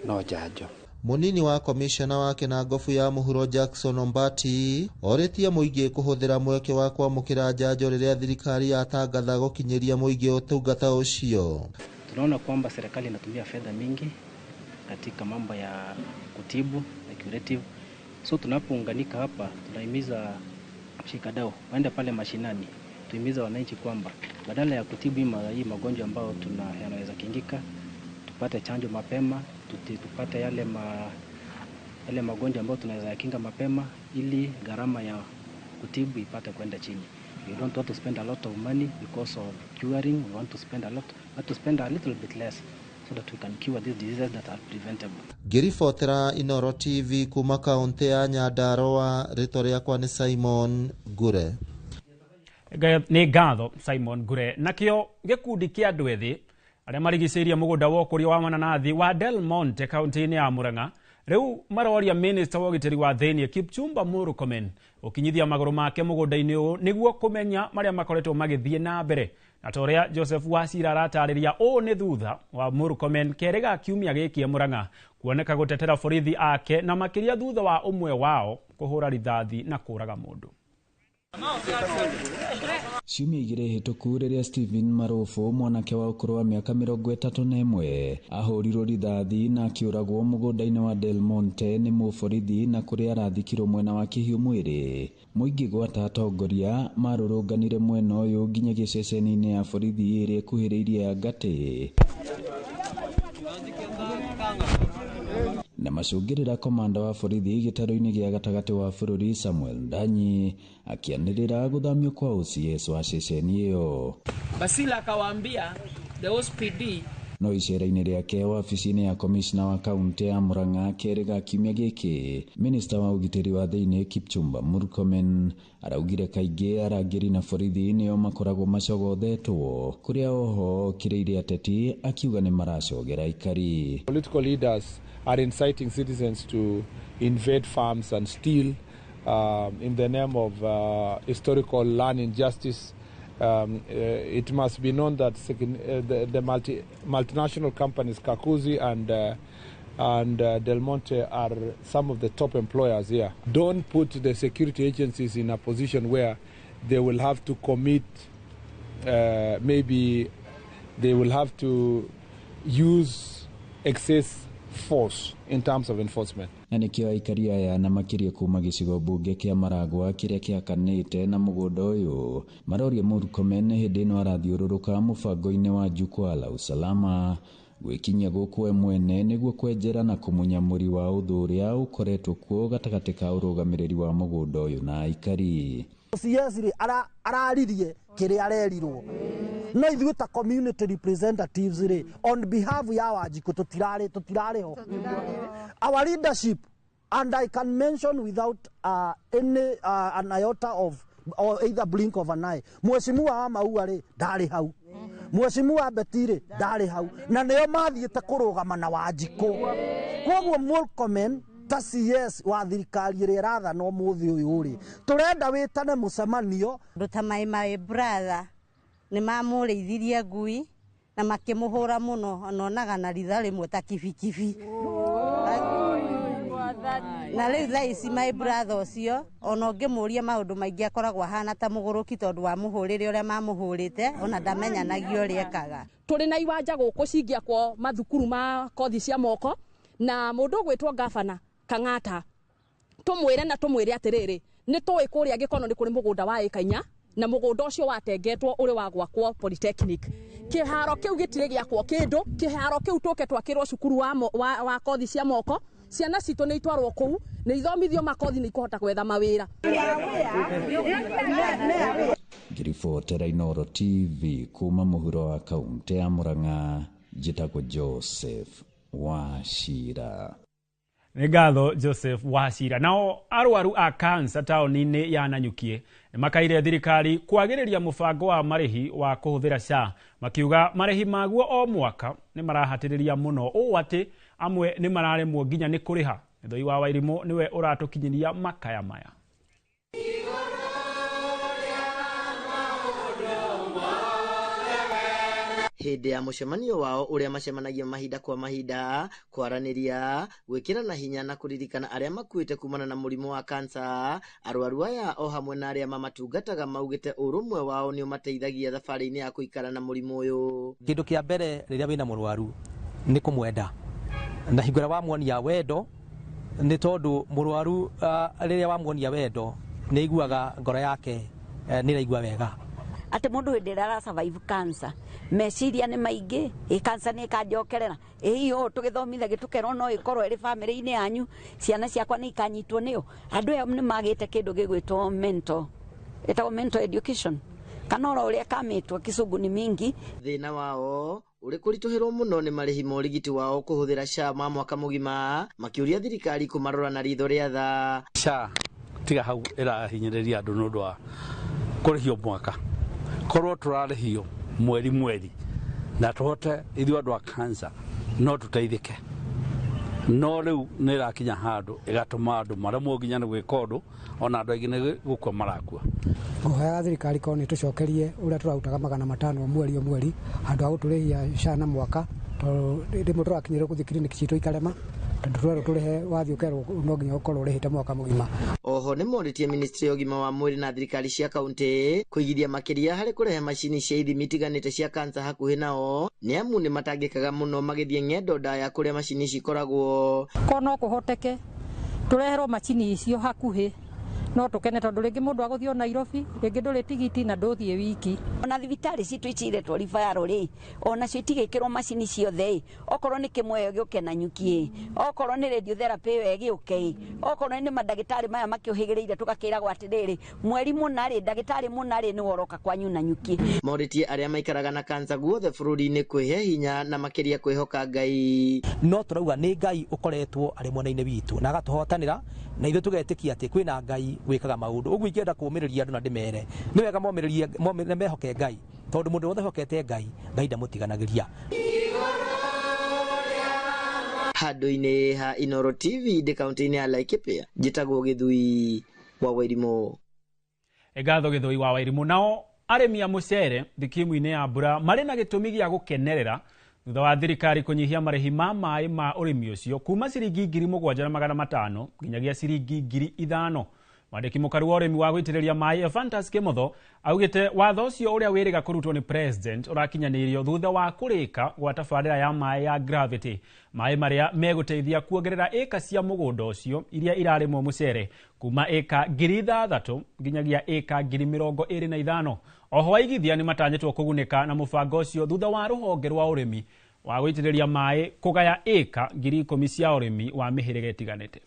no njanjo. Munini wa komishona wa Kinangofu ya Muhuro Jackson Ombati orĩtie mũingĩ kũhũthĩra mweke wa kwamũkĩra njanjo rĩrĩa thirikari yatangatha gũkinyĩria mũingĩ ũtungata ũcio. Tunaona kwamba serikali inatumia fedha mingi katika mambo ya kutibu na curative. So tunapounganika hapa tunahimiza shikadau waende pale mashinani, tuhimiza wananchi kwamba badala ya kutibu hii magonjwa ambayo yanaweza kingika, tupate chanjo mapema, tupate yale magonjwa ambayo tunaweza kinga mapema ili gharama ya kutibu ipate kwenda chini. We don't want to spend a lot of money because of curing. We want to spend a lot, but to spend a little bit less so that we can cure these diseases that are preventable. Ngĩribotera Inoro TV kuma kaunti ya Nyandarua, rĩtwa rĩakwa nĩ Simon Ngure. Nĩ ngatho Simon Ngure. Nakĩo gĩkundi kĩa andũ ethĩ arĩa marigicĩirie mũgũnda wa ũkũria wa mananathi wa Del Monte kaunti-inĩ ya Murang'a rĩu maroria minista wa ũgitĩri wa thĩinĩ Kipchumba Murkomen ũkinyithia magũrũ make mũgũnda-inĩ ũyũ nĩguo kũmenya marĩa makoretwo magĩthiĩ na mbere. Na ta ũrĩa Joseph Wacira aratarĩria, ũũ nĩ thutha wa Murkomen kerĩ ga kiumia gĩkĩ Murang'a kuoneka gũtetera borithi ake na makĩria thutha wa ũmwe wao kũhũra rithathi na kũraga mũndũ. Ciumia igĩrĩ hĩtũku rĩrĩa Stephen Marufu mwanake wa ũkũrũ wa mĩaka 31 ahũrirwo rithathi na akĩũragwo mũgũnda-inĩ wa Del Monte nĩ mũborithi na kũrĩa arathikirwo mwena wa Kĩhiũ mwĩrĩ. Mũingĩ gwata atongoria marũrũnganire mwena ũyũ nginya gĩceceni-inĩ ya borithi ĩrĩa ĩkuhĩrĩirie ya Ngatĩ na macũngĩrĩra komanda wa borithi gĩtarũ-inĩ gĩa gatagatĩ wa bũrũri Samuel Ndanyi akĩanĩrĩra gũthamio kwa OCS wa ceceni ĩyo. Basila akawaambia the OSPD. No icera-inĩ rĩake wabici-inĩ ya komishna wa kaunti ya Murang'a kerĩ ga kiumia gĩkĩ, minista wa ũgitĩri wa thĩinĩ Kipchumba Murkomen araugire kaingĩ arangĩri na borithi nĩo makoragwo macogothetwo kũrĩa oho okĩrĩire ateti akiuga nĩ maracogera aikari. Political leaders are inciting citizens to invade farms and steal in the name of historical land injustice. It must be known that the multinational companies Kakuzi and Del Monte are some of the top employers here. Don't put the security agencies in a position where they will have to commit, maybe they will have to use excess force in terms of enforcement. Na nĩkĩo aikari aya na makĩria kuma gĩcigo mbunge kĩa Maragwa kĩrĩa kĩhakanĩte na mũgũnda ũyũ maroria Murkomen hĩndĩ ĩno arathiũrũrũka mũbango-inĩ wa Jukwaa la Usalama gwĩkinyia gũkũ we mwene nĩguo kwenjera na kũmunya mũri wa ũthũ ũrĩa ũkoretwo kuo gatagatĩ ka ũrũgamĩrĩri wa mũgũnda ũyũ na aikari. OCS rĩ araririe kĩrĩa arerirwo no ithuĩ ta community representatives rĩ on behalf ya Wanjikũ tũtirarĩ ho. Our leadership, and I can mention without any an iota of or either blink of an eye, Mheshimiwa wa Maua rĩ ndarĩ hau, Mheshimiwa Beti rĩ ndarĩ hau, na nĩo mathiĩte kũrũgama na Wanjikũ. Kwoguo Murkomen ta CS wa thirikari ĩrĩa ĩrathana ũmũthĩ ũyũ rĩ tũrenda wĩtane mũcemanio. Andũ ta my brother nĩ mamũrĩithirie ngui na makĩmũhũra mũno, onaga na ritha rĩmwe ta kibikibi. Na rĩu thaa ici my brother ũcio ona ũngĩmũria maũndũ maingĩ akoragwo ahana ta mũgũrũki tondũ wa mũhũrĩre ũrĩa mamũhũrĩte ona ndamenyanagia ũrĩa ekaga. Tũrĩ na iwanja gũkũ cingĩakwo mathukuru ma kothi cia moko na mũndũ ũgwĩtwo gavana Kang'ata tumwire na tumwire atiriri ni tũĩ kũrĩa Gĩkono nĩ kũrĩ mũgũnda wa ĩka 4 Na mũgũnda ũcio watengetwo ũrĩ wa gwakwo polytechnic. Kĩharo kĩu gĩtirĩ gĩakwo kĩndũ, kĩharo kĩu tũke twakĩrwo cukuru wa kothi cia moko, ciana citũ nĩ itwarwo kũu, nĩ ithomithio makothi nĩ ikũhota gwetha mawĩra. Ngĩribotera Inooro TV kuma mũhuro wa kaunti ya Murang'a, njĩtagwo Joseph Wachira. Nĩ ngatho Joseph Wachira. Nao arwaru a kansa taũni-inĩ ya Nanyuki nĩ makaire thirikari kwagĩrĩria mũbango wa marĩhi wa kũhũthĩra SHA, makiuga marĩhi maguo o mwaka nĩ marahatĩrĩria mũno ũũ atĩ amwe nĩ mararemwo nginya nĩ kũrĩha. Gĩthũi wa Wairimũ nĩwe ũratũkinyĩria makaya maya. Hĩndĩ ya mũcemanio wao ũrĩa macemanagia mahinda kwa mahinda kwaranĩria gwĩkĩrana hinya na kũririkana arĩa makuĩte kumana na mũrimũ wa kansa, arwaru aya o hamwe na arĩa mamatungataga maugĩte ũrũmwe wao nĩ ũmateithagia thabarĩ-inĩ ya kũikara na mũrimũ ũyũ. Kĩndũ kĩa mbere rĩrĩa wĩna mũrwaru nĩ kũmwenda, na hingo ĩrĩa wamuonia wendo, nĩ tondũ mũrwaru rĩrĩa wamuonia wendo nĩ aiguaga ngoro yake nĩ ĩraigua wega. Atĩ mũndũ hĩndĩ ĩrĩa ara survive cancer meciria nĩ maingĩ, ĩ cancer nĩ ĩkanjokerera, ĩ hihi ũũ tũgĩthomithagia tũkerwo no ĩkorwo ĩrĩ bamĩrĩ-inĩ yanyu, ciana ciakwa nĩ ikanyitwo nĩyo. Andũ aya nĩ magĩte kĩndũ gĩgwĩtwo mental, ĩtagwo mental education, kana oro ũrĩa kamĩtwo kĩcungu nĩ mingi. Thĩna wao ũrĩ kũritũhĩrwo mũno nĩ marĩhi ma ũrigiti wao kũhũthĩra SHA ma mwaka mũgima, makĩũria thirikari kũmarora na ritho rĩa tha. SHA tiga hau ĩrahinyĩrĩria andũ nĩ ũndũ wa kũrĩhio mwaka, korwo tũrarĩhio mweri mweri na tũhote ithuĩ andũ a cancer no tũteithĩke, no rĩu nĩ ĩrakinya handũ ĩgatũma andũ maremwo nginya nĩ gwĩka ũndũ, ona andũ aingĩ nĩ gũkua marakua. Ngũhoyaga thirikari korwo nĩ tũcokerie ũrĩa tũrarutaga 500 o mweri o mweri handũ ha gũtũrĩhia SHA na mwaka, tondũ rĩmwe tũrakinyĩrwo gũthiĩ kiriniki citũ ikarema, tondũ twerwo tũrĩhe wathiĩ ũkerwo no nginya ũkorwo ũrĩhĩte mwaka mũgima. Oho nĩ morĩtie ministry ya ũgima wa mwĩrĩ na thirikari cia kaunti kũigithia makĩria harĩ kũrehe macini cia ithimi itiganĩte cia kansa hakuhĩ nao, nĩ amu nĩ matangĩkaga mũno magĩthiĩ ng'endo ndaya kũrĩa macini ici ikoragwo. Korwo no kũhoteke tũreherwo macini icio hakuhĩ no tũkene, tondũ rĩngĩ mũndũ agũthiĩ o Nairobi, rĩngĩ ndũrĩ tigiti na ndũthiĩ wiki. Ona thibitarĩ citũ iciretwo referral rĩ, ona cio itigĩkĩrwo macini ciothe, okorwo nĩ kĩmwe gĩũke Nanyuki, okorwo nĩ radiotherapy ĩyo ĩgĩũke, okorwo nĩ mandagĩtarĩ maya makĩũhĩgĩrĩire tũgakĩragwo atĩrĩrĩ, mweri mũna rĩ, ndagĩtarĩ mũna rĩ nĩwe ũroka kwanyu Nanyuki. Morĩtie arĩa maikaraga na kansa guothe bũrũri-inĩ kwĩhe hinya na makĩria kwĩhoka Ngai. No tũrauga nĩ Ngai ũkoretwo arĩ mwena-inĩ witũ na agatũhotanĩra, na ithuĩ tũgetĩkia atĩ kwĩna Ngai wĩkaga maũndũ. Ũguo ingĩenda kũũmĩrĩria andũ na ndĩmere nĩ wega momĩrĩrie mehoke Ngai, tondũ mũndũ wothe wĩhokete Ngai, Ngai ndamũtiganagĩria. Handũ-inĩ ha Inooro TV ndĩ kaunti-inĩ ya Laikipia, njĩtagwo Gĩthui wa Wairimũ. Ngatho Gĩthũi wa Wairimũ. Nao arĩmi a mũcere thikimu-inĩ ya mbura marĩ na gĩtũmi gĩa gũkenerera thutha wa thirikari kũnyihia marĩhi ma maĩ ma ũrĩmi ũcio kuma ciringi 7,500 nginyagia ciringi 5,000. Mwandĩki mũkaru wa ũrĩmi wa gũitĩrĩria maĩ Ephantus Kimotho augĩte watho ũcio ũrĩa wĩrĩga kũrutwo nĩ president ũrakinyanĩirio thutha wa kũrĩka gwa tabarĩra ya maĩ ya gravity, maĩ marĩa megũteithia kuongerera ĩka cia mũgũnda ũcio iria irarĩmwo mũcere kuma ĩka 6,000 nginyagia ĩka 25,000. Oho aigithia nĩ matanyĩtwo kũgunĩka na mũbango ũcio thutha wa rũhonge rwa ũrĩmi wa gũitĩrĩria maĩ kũgaya ĩka 10,000 cia ũrĩmi wa mĩhĩrĩga ĩtiganĩte.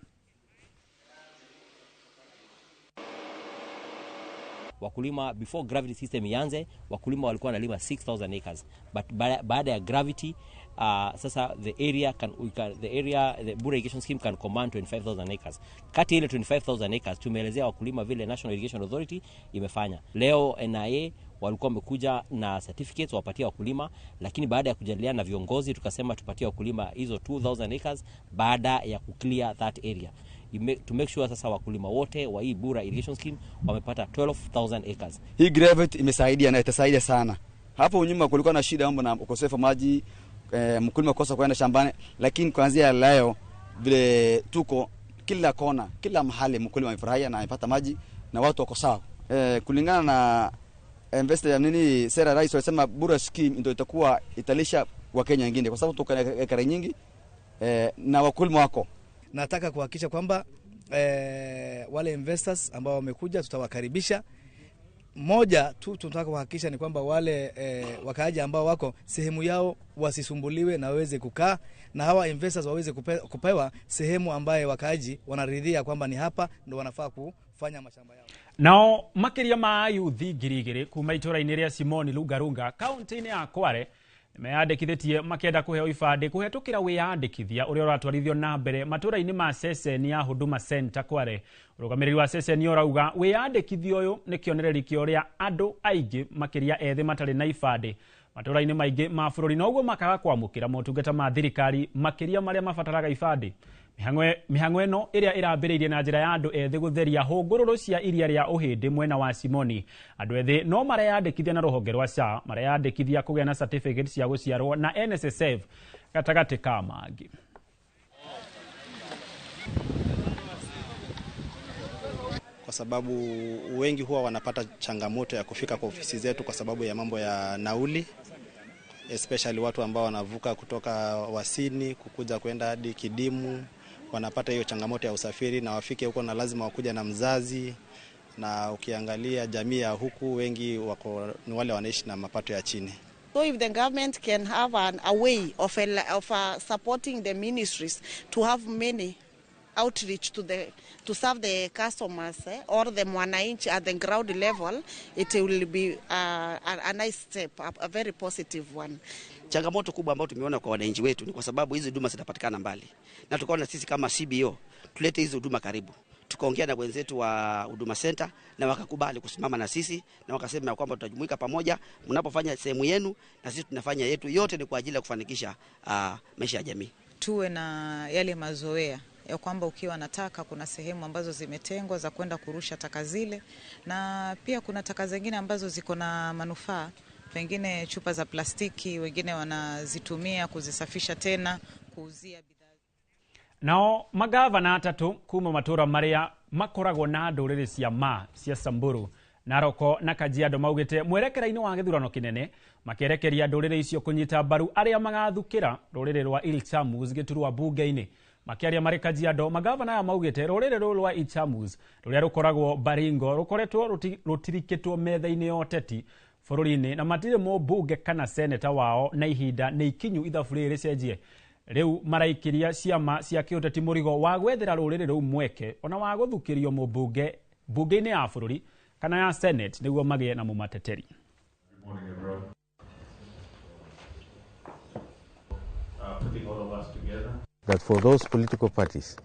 Wakulima before gravity system ianze, wakulima walikuwa wanalima 6,000 acres, but baada ya gravity sasa the area can, we can, the area the Bura irrigation scheme can command 25,000 acres. Kati ile 25,000 acres tumeelezea wakulima vile National Irrigation Authority imefanya. Leo NIA walikuwa wamekuja na certificates wapatia wakulima, lakini baada ya kujadiliana na viongozi tukasema tupatie wakulima hizo 2,000 acres baada ya kuclear that area. To make sure sasa wakulima wote wa hii Bura irrigation scheme wamepata 12,000 acres. Hii gravity imesaidia na itasaidia sana. Hapo nyuma kulikuwa na shida mambo na ukosefu maji, mkulima kosa kwenda shambani, lakini kuanzia leo vile tuko kila kona, kila mahali mkulima amefurahia na amepata maji na watu wako sawa. Kulingana na investor ya nini sera rais walisema Bura scheme ndio itakuwa italisha Wakenya wengine kwa sababu tuko na ekari nyingi na wakulima wako. Nataka kuhakikisha kwamba wale investors ambao wamekuja tutawakaribisha. Moja tu tunataka kuhakikisha ni kwamba wale wakaaji ambao wako sehemu yao wasisumbuliwe na waweze kukaa, na hawa investors waweze kupewa sehemu ambaye wakaaji wanaridhia kwamba ni hapa ndo wanafaa kufanya mashamba yao. Nao makiria ma ayuthi 2,000 kuma itũra-inĩ rĩa Simoni Lungalunga kaunti-inĩ ya Kware meyandĩkithĩtie makĩenda kũheo ibandĩ kũhetũkĩra wĩyandĩkithia ũrĩa ũratwarithio na mbere matũra-inĩ ma ceceni ya Huduma Center Kware. Ũrũgamĩrĩri wa ceceni ũrauga wĩyandĩkithia ũyũ nĩ kĩonereria kĩa ũrĩa andũ aingĩ makĩria ethĩ matarĩ na ibandĩ matũra-inĩ maingĩ ma bũrũri na ũguo makaga kwamũkĩra motungata ma thirikari makĩria marĩa mabataraga ibandĩ. Mĩhang'o ĩno ĩrĩa ĩrambĩrĩirie na njĩra ya andũ ethĩ gũtheria hũngũrũrũ cia iria rĩa Ũhĩndĩ mwena wa Simoni. Andũ ethĩ no mareyandĩkithia na rũhonge rwa SHA, mareyandĩkithia kũgĩa na certificate cia gũciarwo na NSSF gatagatĩ ka mangĩ. Kwa sababu wengi huwa wanapata changamoto ya kufika kwa ofisi zetu kwa sababu ya mambo ya nauli, especially watu ambao wanavuka kutoka Wasini kukuja kwenda hadi Kidimu wanapata hiyo changamoto ya usafiri, na wafike huko na lazima wakuja na mzazi. Na ukiangalia jamii ya huku wengi wako ni wale wanaishi na mapato ya chini. So if the government can have a way of supporting the ministries to have many outreach to serve the customers or the mwananchi at the ground level, it will be a nice step, a very positive one. Changamoto kubwa ambayo tumeona kwa wananchi wetu ni kwa sababu hizi huduma zinapatikana mbali, na tukaona sisi kama CBO tulete hizi huduma karibu. Tukaongea na wenzetu wa Huduma Center na wakakubali kusimama na sisi, na wakasema kwamba tutajumuika pamoja, mnapofanya sehemu yenu na sisi tunafanya yetu, yote ni kwa ajili ya kufanikisha maisha ya jamii. Tuwe na yale mazoea ya kwamba ukiwa na taka kuna sehemu ambazo zimetengwa za kwenda kurusha taka zile, na pia kuna taka zingine ambazo ziko na manufaa, pengine chupa za plastiki wengine wanazitumia kuzisafisha tena kuuzia bidhaa. Nao magavana atatu kuma matura maria makoragwo na ndũrĩrĩ cia ma cia Samburu, Naroko na Kajiado maugĩte mwerekera-inĩ wa gĩthurano kĩnene makĩerekeria ndũrĩrĩ icio kũnyita mbaru arĩa magathukĩra rũrĩrĩ rwa Ilchamus gĩturwa bunge-inĩ. Makĩaria marĩ Kajiado, magavana aya maugĩte rũrĩrĩ rũrũ rwa Ilchamus rũrĩa rũkoragwo Baringo rũkoretwo rũtirikĩtwo metha-inĩ ya ũteti bũrũri-inĩ na matirĩ mũmbunge kana seneta wao, na ihinda nĩ ikinyu ithabu rĩrĩ rĩcenjie. Rĩu maraikiria ciama cia kĩũteti mũrigo wa gwethera rũrĩrĩ rũu mweke ona wa gũthukĩrio mũmbunge bunge-inĩ ya bũrũri kana ya Senate nĩguo magĩe na mũmateteri. That for those political parties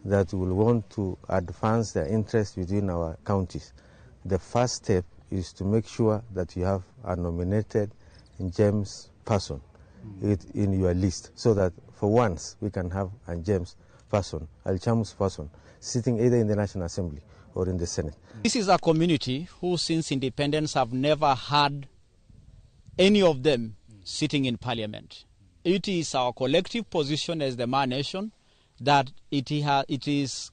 that will want to advance their interests within our counties, the first step is to make sure that you have a nominated James person in your list, so that for once we can have a James person, Ilchamus person, sitting either in the National Assembly or in the Senate. This is a community who since independence have never had any of them sitting in parliament. It is our collective position as the Ma Nation that it is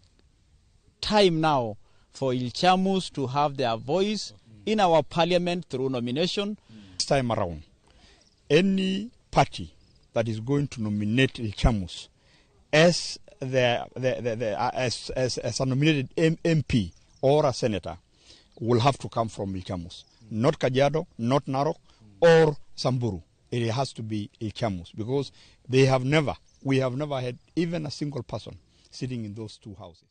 time now for Ilchamus to have their voice in our parliament through nomination. This time around, any party that is going to nominate Ilchamus as a nominated MP or a senator will have to come from Ilchamus, not Kajiado, not Narok or Samburu. It has to be Ilchamus, because we have never had even a single person sitting in those two houses.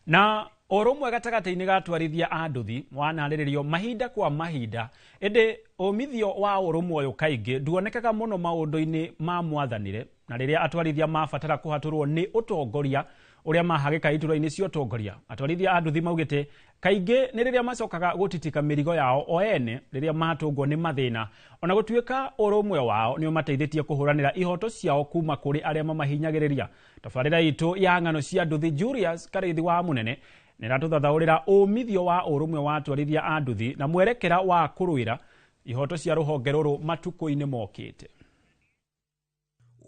Na ũrũmwe gatagatĩ-inĩ ga atwarithia a nduthi wanarĩrĩrio mahinda kwa mahinda, ĩndĩ ũmithio wa ũrũmwe ũyũ kaingĩ nduonekaga mũno maũndũ-inĩ ma mwathanĩre, na rĩrĩa atwarithia mabatara kũhatũrwo nĩ ũtongoria ũrĩa mahagĩka iturwa-inĩ cia ũtongoria. Atwarithia a nduthi maugĩte kaingĩ nĩ rĩrĩa macokaga gũtitika mĩrigo yao o ene rĩrĩa matũngwo nĩ mathĩna, ona gũtuĩka ũrũmwe wao nĩ ũmateithĩtie kũhũranĩra ihoto ciao kuma kũrĩ arĩa mamahinyagĩrĩria. Tabarĩra itũ ya ng'ano cia nduthi Julius Karĩithi wa Mũnene nĩratũthathaũrĩra ũmithio wa ũrũmwe wa atwarithia a nduthi na mwerekera wa kũrũĩra ihoto cia rũhonge rũrũ matukũ-inĩ mokĩte.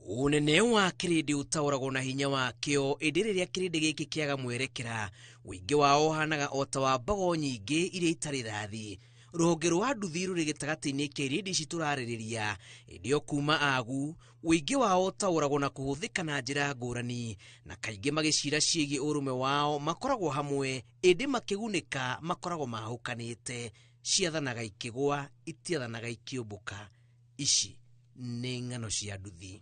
Unene wa kĩrĩndĩ ũtaũragwo na hinya wakĩo, ĩndĩ rĩrĩa kĩrĩndĩ gĩkĩ kĩaga mwerekera, ũingĩ wao ũhanaga o ta wa mbago nyingĩ iria itarĩ rathi. Rũhonge rwa nduthi rũrĩ gĩtagatĩ-inĩ kĩa irĩndĩ ici tũrarĩrĩria, ĩndĩ o kuma agu, ũingĩ wao ũtaũragwo na kũhũthĩka na njĩra ngũrani, na kaingĩ magĩcira ciĩgiĩ ũrũme wao makoragwo hamwe, ĩndĩ makĩgunĩka makoragwo mahũkanĩte. Ciathanaga ikĩgũa, itiathanaga ikĩũmbũka. Ici nĩ ng'ano cia nduthi.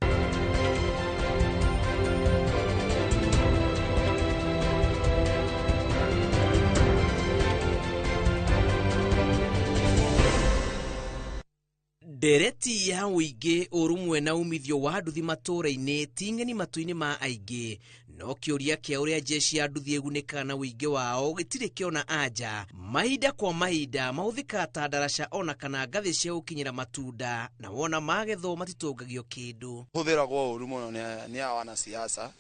Ndereti ya ũingĩ, ũrũmwe na umithio wa nduthi matũũra-inĩ ti ng'eni matũ-inĩ ma aingĩ, no kĩũria kĩa ũrĩa jeshi ya nduthi ĩgunĩkaga na ũingĩ wao gĩtirĩ kĩona anja. Mahinda kwa mahinda mahũthĩkaga ta ndaraca ona kana ngathĩ cia gũkinyĩra matunda, na wona magethwo matitũngagio kĩndũ. Hũthĩragwo ũru mũno nĩ wanasiasa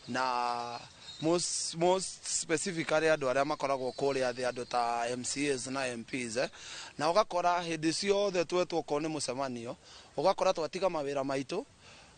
na most specifically andũ arĩa makoragwo kũrĩa thĩ, andũ ta MCAs na MPs, na ũgakora hĩndĩ ciothe twetwo okorwo nĩ mũcemanio, ũgakora twatiga mawĩra maitũ,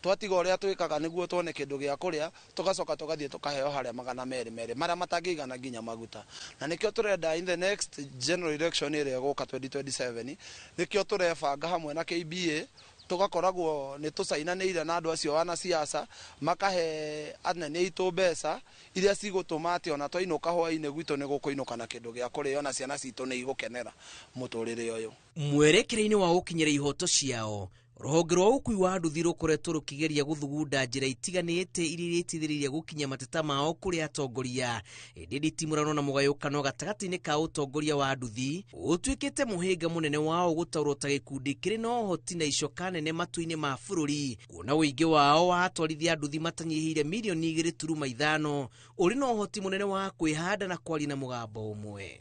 twatiga ũrĩa twĩkaga nĩguo tuone kĩndũ gĩa kũrĩa, tũgacoka tũgathiĩ tũkaheo harĩa 200 marĩa matangĩigana nginya maguta. Na nĩkĩo tũrenda in the next general election ĩrĩa ĩgũka 2027, nĩkĩo tũrebanga hamwe na KBA, tugakoragwo nĩ tũcainanĩire na andũ acio wanasiasa, makahe anene aitũ mbeca iria cigũtũma atĩ ona twainũka hwainĩ gwitũ nĩ gũkũinũka na kĩndũ gĩa kũrĩa, ona ciana citũ nĩ igũkenera mũtũrĩre ũyũ. Mwerekera-inĩ wa gũkinyĩra ihoto ciao, rũhonge rwa ũkui wa nduthi rũkoretwo rũkĩgeria gũthugunda njĩra itiganĩte iria irĩteithĩrĩria gũkinyia mateta mao kũrĩ atongoria. Ĩndĩ nditimũrano na mũgayũkano gatagatĩ-inĩ ka ũtongoria wa nduthi ũtuĩkĩte mũhĩnga mũnene wao gũtaũrwo ta gĩkundi kĩrĩ na ũhoti na icoka nene matũ-inĩ ma bũrũri, kuona ũingĩ wao wa atwarithia nduthi matanyihĩire mirioni 2.5 ũrĩ na ũhoti mũnene wa kwĩhanda na kwaria na mũgambo ũmwe.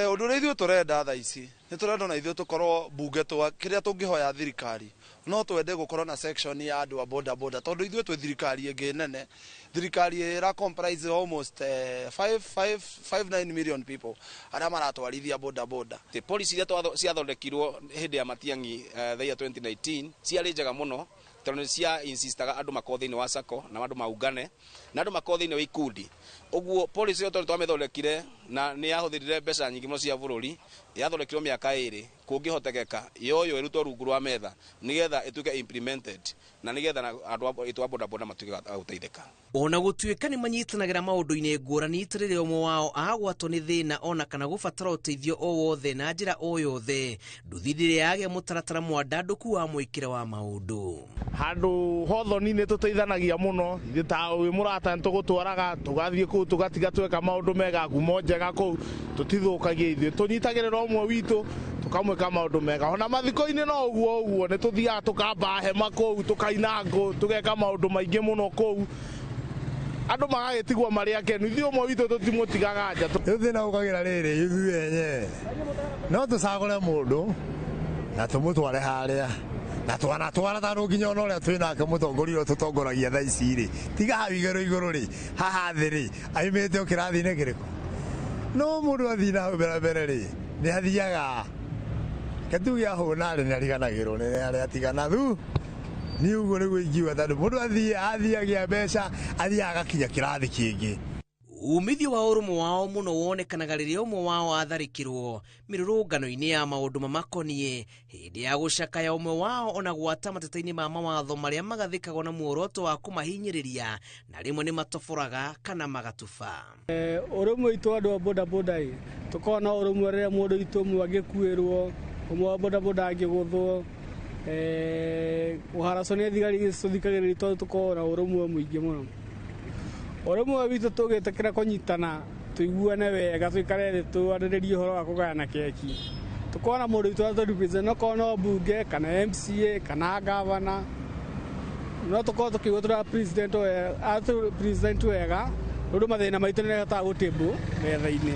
Ũndũ ũrĩa ithuĩ tũrenda thaa ici nĩ tũrenda ona ithuĩ tũkorwo mbunge kĩrĩa tũngĩhoya thirikari, no twende gũkorwo na section ya andũ a boda boda, tondũ ithuĩ twĩ thirikari ĩngĩ nene, thirikari ĩra comprise almost 5.59 million people arĩa maratwarithia boda boda. The policy iria ciathondekirwo hĩndĩ ya Matiang'i the year 2019 ciarĩ njega mũno, tondũ nĩ cia insistaga andũ makorwo thĩinĩ wa sacco na andũ maungane na andũ makorwo thĩinĩ wa ikundi. Ũguo policy ĩyo tondũ twamĩthondekire na nĩ yahũthĩrire mbeca nyingĩ mũno cia bũrũri, yathondekirwo mĩaka 2, kũngĩhotekeka yoyo ĩrutwo rungu rwa metha nĩgetha ĩtuĩke implemented na nĩgetha andũ aitũ a boda boda matuĩke a gũteithĩka. Ona gũtuĩka nĩ manyitanagĩra maũndũ-inĩ ngũrani, ta rĩrĩa ũmwe wao agwatwo nĩ thĩna ona kana gũbatara ũteithio o wothe na njĩra o yothe, nduthi ndĩrĩ yagĩa mũtaratara mwandandũku wa mwĩkĩre wa maũndũ. Handũ hothoni nĩ tũteithanagia mũno, ithuĩ ta wĩ mũrata nĩ tũgũtwaraga tũgathiĩ kũu tũgatiga tweka maũndũ mega, ngumo njega kũu, tũtithũkagia ithuĩ, tũnyitagĩrĩra ũmwe witũ tũkamwĩka maũndũ mega. Ona mathiko-inĩ no ũguo ũguo, nĩ tũthiaga tũkamba hema kũu, tũkaina ngũ, tũgeka maũndũ maingĩ mũno kũu, andũ magagĩtigwo marĩ akenu, ithuĩ ũmwe witũ tũtimũtigaga nja. Rĩu thĩna ũkagĩra rĩrĩ, ithuĩ enyewe no tũcagũre mũndũ na tũmũtware harĩa na twanatwara tondũ nginya ona ũrĩa twĩ nake mũtongoria ũrĩa tũtongoragia thaa ici rĩ, tiga hau igũrũ igũrũ rĩ, haha thĩ rĩ, aimĩte o kĩrathi-inĩ kĩrĩkũ? No mũndũ athiĩ na hau mbere mbere rĩ, nĩ athiaga katuge ahũna rĩ, nĩ ariganagĩrwo nĩ arĩa atigana thu. Niĩ ũguo nĩguo ingiuga, tondũ mũndũ athiĩ agĩa mbeca, athiaga agakinya kĩrathi kĩngĩ. Umithio wa ũrũmwe wao mũno wonekanaga rĩrĩa ũmwe wao atharĩkĩrwo mĩrũrũngano-inĩ ya maũndũ mamakoniĩ, hĩndĩ ya gũcakaya ũmwe wao ona gwata mateta-inĩ ma mawatho marĩa magathĩkagwo na muoroto wa kũmahinyĩrĩria, na rĩmwe nĩ matoboraga kana magatuba. Ũrũmwe witũ andũ a boda boda ĩ, tũkoragwo na ũrũmwe rĩrĩa mũndũ witũ ũmwe angĩkuĩrwo, ũmwe wa boda boda angĩgũthwo, kũharacwo nĩ thigari tũthikagĩrĩria tondũ tũkoragwo na ũrũmwe mũingĩ mũno. Ũrũmwe witũ tũgĩtĩkĩra kũnyitana, tũiguane wega, tũikare thĩ twarĩrĩrie ũhoro wa kũgayana keki, tũkorwo na mũndũ witũ atũ represent, okorwo no mbunge kana MCA kana gavana, no tũkorwo tũkĩigua tũra president wega, atũ present wega, tondũ mathĩna maitũ nĩ hotaga gũtĩmbwo metha-inĩ.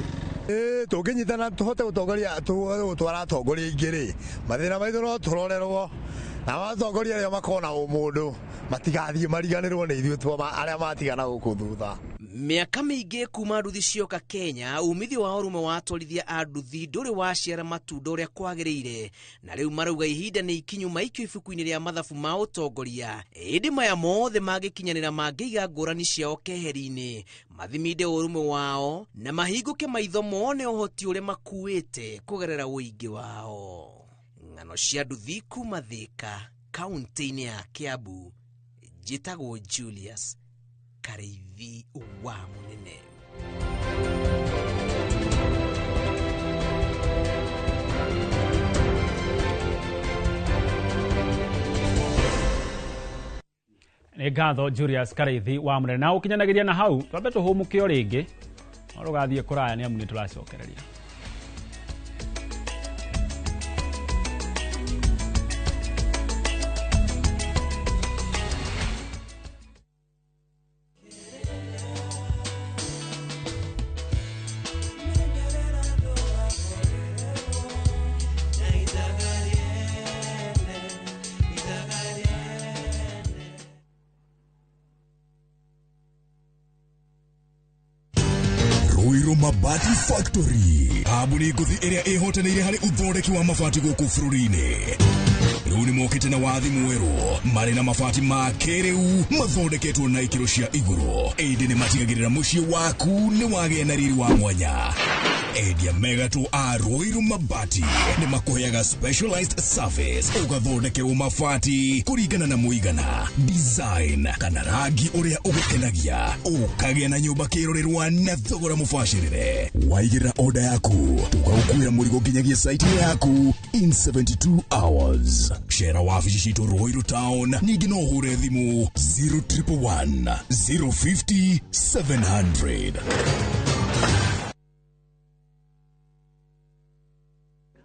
Tũngĩnyitana tũhote gũtongoria, tũhote gũtwara atongoria aingĩ rĩ, mathĩna maitũ no tũrorerwo, na atongoria arĩa makorwo na ũmũndũ matigathiĩ mariganĩrwo nĩ ithuĩ arĩa matigana gũkũ thutha. Mĩaka mĩingĩ kuma nduthi cioka Kenya, umithio wa ũrũmwe wa atwarithia a nduthi ndũrĩ waciara matunda ũrĩa kwagĩrĩire, na rĩu marauga ihinda nĩ ikinyu maikio ibuku-inĩ rĩa mathabu ma ũtongoria. Ĩndĩ maya mothe mangĩkinyanĩra mangĩiga ngũrani ciao keheri-inĩ, mathiminde ũrũmwe wao na mahingũke maitho mone ũhoti ũrĩa makuĩte kũgerera ũingĩ wao. Ng'ano cia nduthi kuma Thika, kaunti-inĩ ya Kiambu, njĩtagwo Julius Karĩithi wa Mũnene. Nĩ ngatho Julius Kareithi wa Mũnene. Na ũkinyanagĩria na hau twambe tũhũmũke o rĩngĩ, no rũgathiĩ kũraya nĩ amu nĩ tũracokereria. Ruiru Mabati Factory, kambuni ngũthi ĩrĩa ĩhotanĩire harĩ ũthondeki wa mabati gũkũ bũrũri-inĩ. Rĩu nĩ mokĩte na wathi mwerũ, marĩ na mabati ma kĩrĩu mathondeketwo na ikĩro cia igũrũ, ĩndĩ nĩ matigagĩrĩra mũciĩ waku nĩ wagĩa na riri wa mwanya. Endia megatũ a Ruiru Mabati nĩ makũheaga specialized service, ũgathondekerwo mabati kũringana na mũigana, design kana rangi ũrĩa ũgũkenagia, ũkagĩa na nyũmba kĩrorerwa na thogora mũbacĩrĩre. Waigĩrĩra order yaku, tũgagũkuĩra mũrigo nginyagia site yaku in 72 hours. Cera wabici citũ Ruiru Town, ningĩ no ũhũre thimũ 0111 050 700.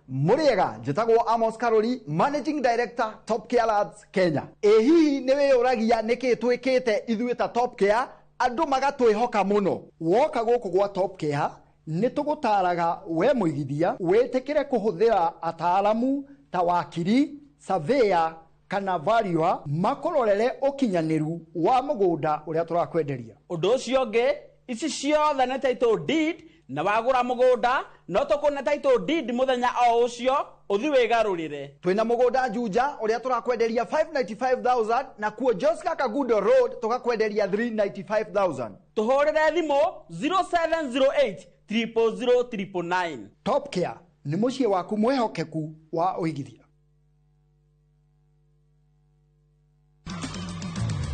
Mũrĩega, njĩtagwo Amos Karori, Managing Director, Top Care Labs Kenya. Ĩ hihi nĩ wĩyũragia nĩkĩ twĩkĩte ithuĩ ta Top Care andũ magatwĩhoka mũno? Woka gũkũ gwa Top Care nĩ tũgũtaraga we mũigithia wĩtĩkĩre kũhũthĩra ataaramu ta wakiri, surveyor kana valuer makũrorere ũkinyanĩru wa mũgũnda ũrĩa tũrakwenderia. Ũndũ ũcio ũngĩ, ici ciothe nĩ title deed, na wagũra mũgũnda no tũkũne title deed mũthenya o ũcio ũthi wĩgarũrĩre. Twĩna mũgũnda Juja ũrĩa tũrakwenderia 595,000, na kuo Joska Kagundo Road tũgakwenderia 395,000. Tũhũrĩre thimũ 0708 000 999. Top Care nĩ mũciĩ waku mwĩhokeku wa ũigithia.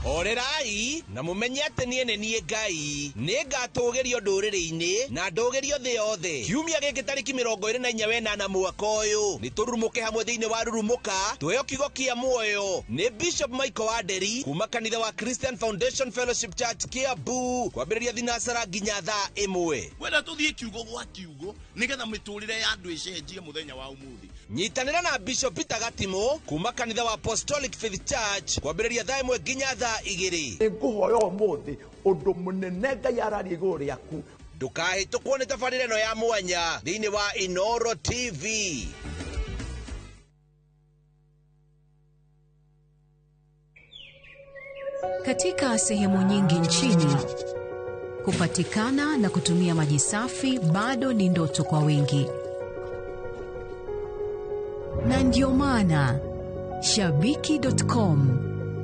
Horerai na mumenye atĩ niĩ nĩ niĩ Ngai, nĩ ngatũgĩrio ndũrĩrĩ-inĩ na ndũgĩrio thĩ yothe. Kiumia gĩkĩ tarĩki 24 wenana mwaka ũyũ nĩ tũrurumũke hamwe thĩinĩ wa Rurumũka, tuheo kiugo kĩa muoyo nĩ Bishop Michael Wanderi kuma kanitha wa Christian Foundation Fellowship Church Kiambu, kwambĩrĩria thinacara nginya thaa 1. Wenda tũthiĩ kiugo gwa kiugo nĩgetha mĩtũrĩre ya andũ ĩcenjie mũthenya wa ũmũthĩ. Nyitanĩra na Bishop Peter Gatimo kuma kanitha wa Apostolic Faith Church kwambĩrĩria thaa 1 nginya thaa 2. Nĩngũhoya ũmũthĩ ũndũ mũnene Ngai araria igũrũ rĩaku. Ndũkahĩtũkwo nĩ tabarĩra ĩno ya mwanya thĩinĩ wa Inoro TV. Katika sehemu nyingi nchini, kupatikana na kutumia maji safi bado ni ndoto kwa wengi. Na ndio maana Shabiki.com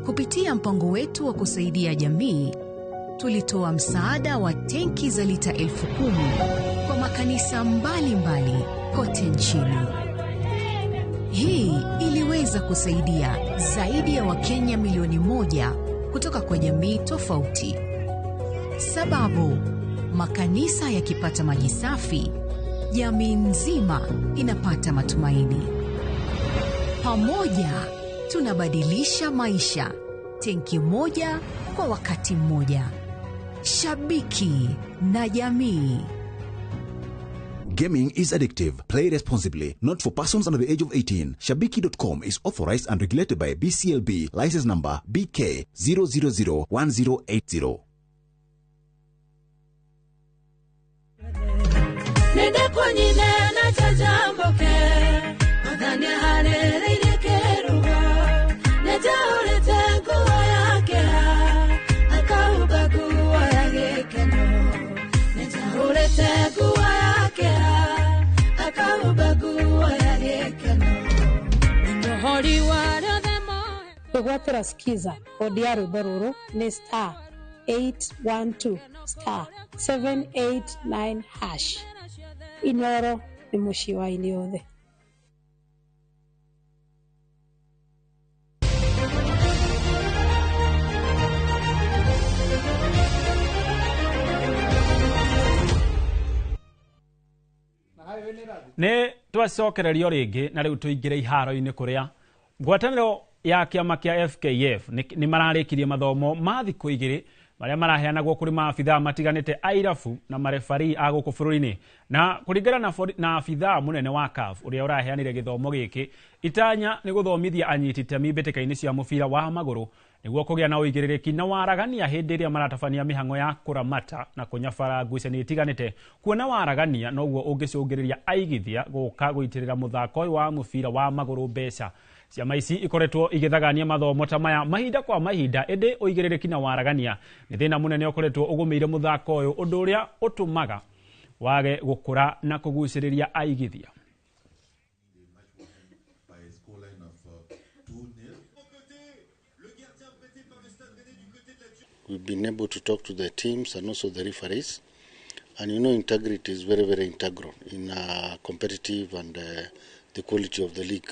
kupitia mpango wetu wa kusaidia jamii tulitoa msaada wa tenki za lita 10,000 kwa makanisa mbalimbali kote nchini. Hii iliweza kusaidia zaidi ya Wakenya milioni 1 kutoka kwa jamii tofauti. Sababu, makanisa yakipata maji safi, jamii nzima inapata matumaini. Pamoja tunabadilisha maisha, tenki moja kwa wakati mmoja. Shabiki na jamii. Gaming is addictive. Play responsibly. Not for persons under the age of 18. Shabiki.com is authorized and regulated by BCLB. License number BK 0001080. Kwĩgwatĩra Skiza kodi ya rwĩmbo rũrũ nĩ star 812 star 789 hash. Inoro nĩ mũciĩ wa aini othe. Nĩ twacokererio rĩngĩ na rĩu tũingĩre iharo-inĩ kũrĩa ngwatanĩro ya kĩama kĩa FKF nĩ mararĩkirie mathomo ma thikũ igĩrĩ marĩa maraheanagwo kũrĩ maabithaa matiganĩte a irabu na marefarii a gũkũ bũrũri-inĩ. Na kũringana na abithaa mũnene wa CAF ũrĩa ũraheanire gĩthomo gĩkĩ, itanya nĩ gũthomithia anyiti itemi mbĩtĩka-inĩ cia mũbira wa magũrũ nĩguo kũgĩa na ũigĩrĩrĩki na waragania hĩndĩ ĩrĩa maratabania mĩhang'o ya kũramata na kũnyabara ngucanio itiganĩte. Kuona waragania noguo ũngĩcũngĩrĩria aigithia gũka gũitĩrĩra mũthako ũyũ wa mũbira wa magũrũ mbeca. Ciama ici ikoretwo igĩthagania mathomo ta maya mahinda kwa mahinda, ĩndĩ ũigĩrĩrĩki na waragania nĩ thĩna mũnene ũkoretwo ũgũmĩire mũthako ũyũ, ũndũ ũrĩa ũtũmaga wage gũkũra na kũgucĩrĩria aigithia. We've been able to talk to the teams and also the referees. And you know, integrity is very, very integral in competitive and the quality of the league.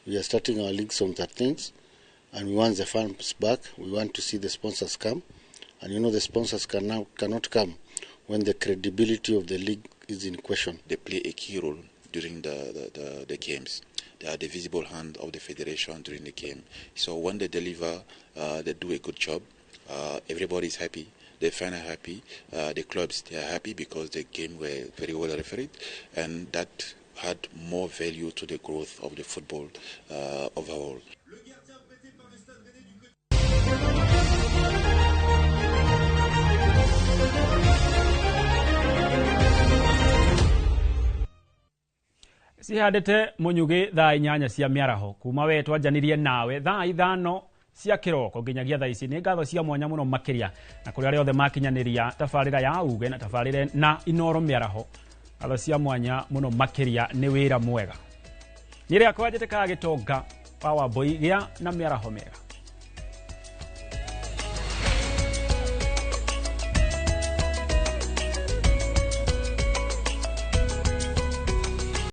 We are starting our leagues on 13th, and we want the fans back. We want to see the sponsors come. And you know, the sponsors cannot come when the credibility of the league is in question. They play a key role during the games. They are the visible hand of the federation during the game. So when they deliver, they do a good job. Everybody is happy. The fans are happy. The clubs, they are happy because the game were very well refereed, and that had more value to the growth of the football overall. Cihandĩte mũnyugĩ thaa 8 cia mĩaraho kuma we twanjanirie nawe thaa 5 cia kĩroko nginyagia thaa ici. Nĩ ngatho cia mwanya mũno makĩria na kũrĩ arĩa othe makinyanĩria tabarĩra ya uge na tabarĩra na Inoro mĩaraho. Ngatho cia mwanya mũno makĩria, nĩ wĩra mwega. Nĩ rĩakwa njĩtĩkaga gĩtonga wa Wambui, gĩa na mĩaraho mĩega.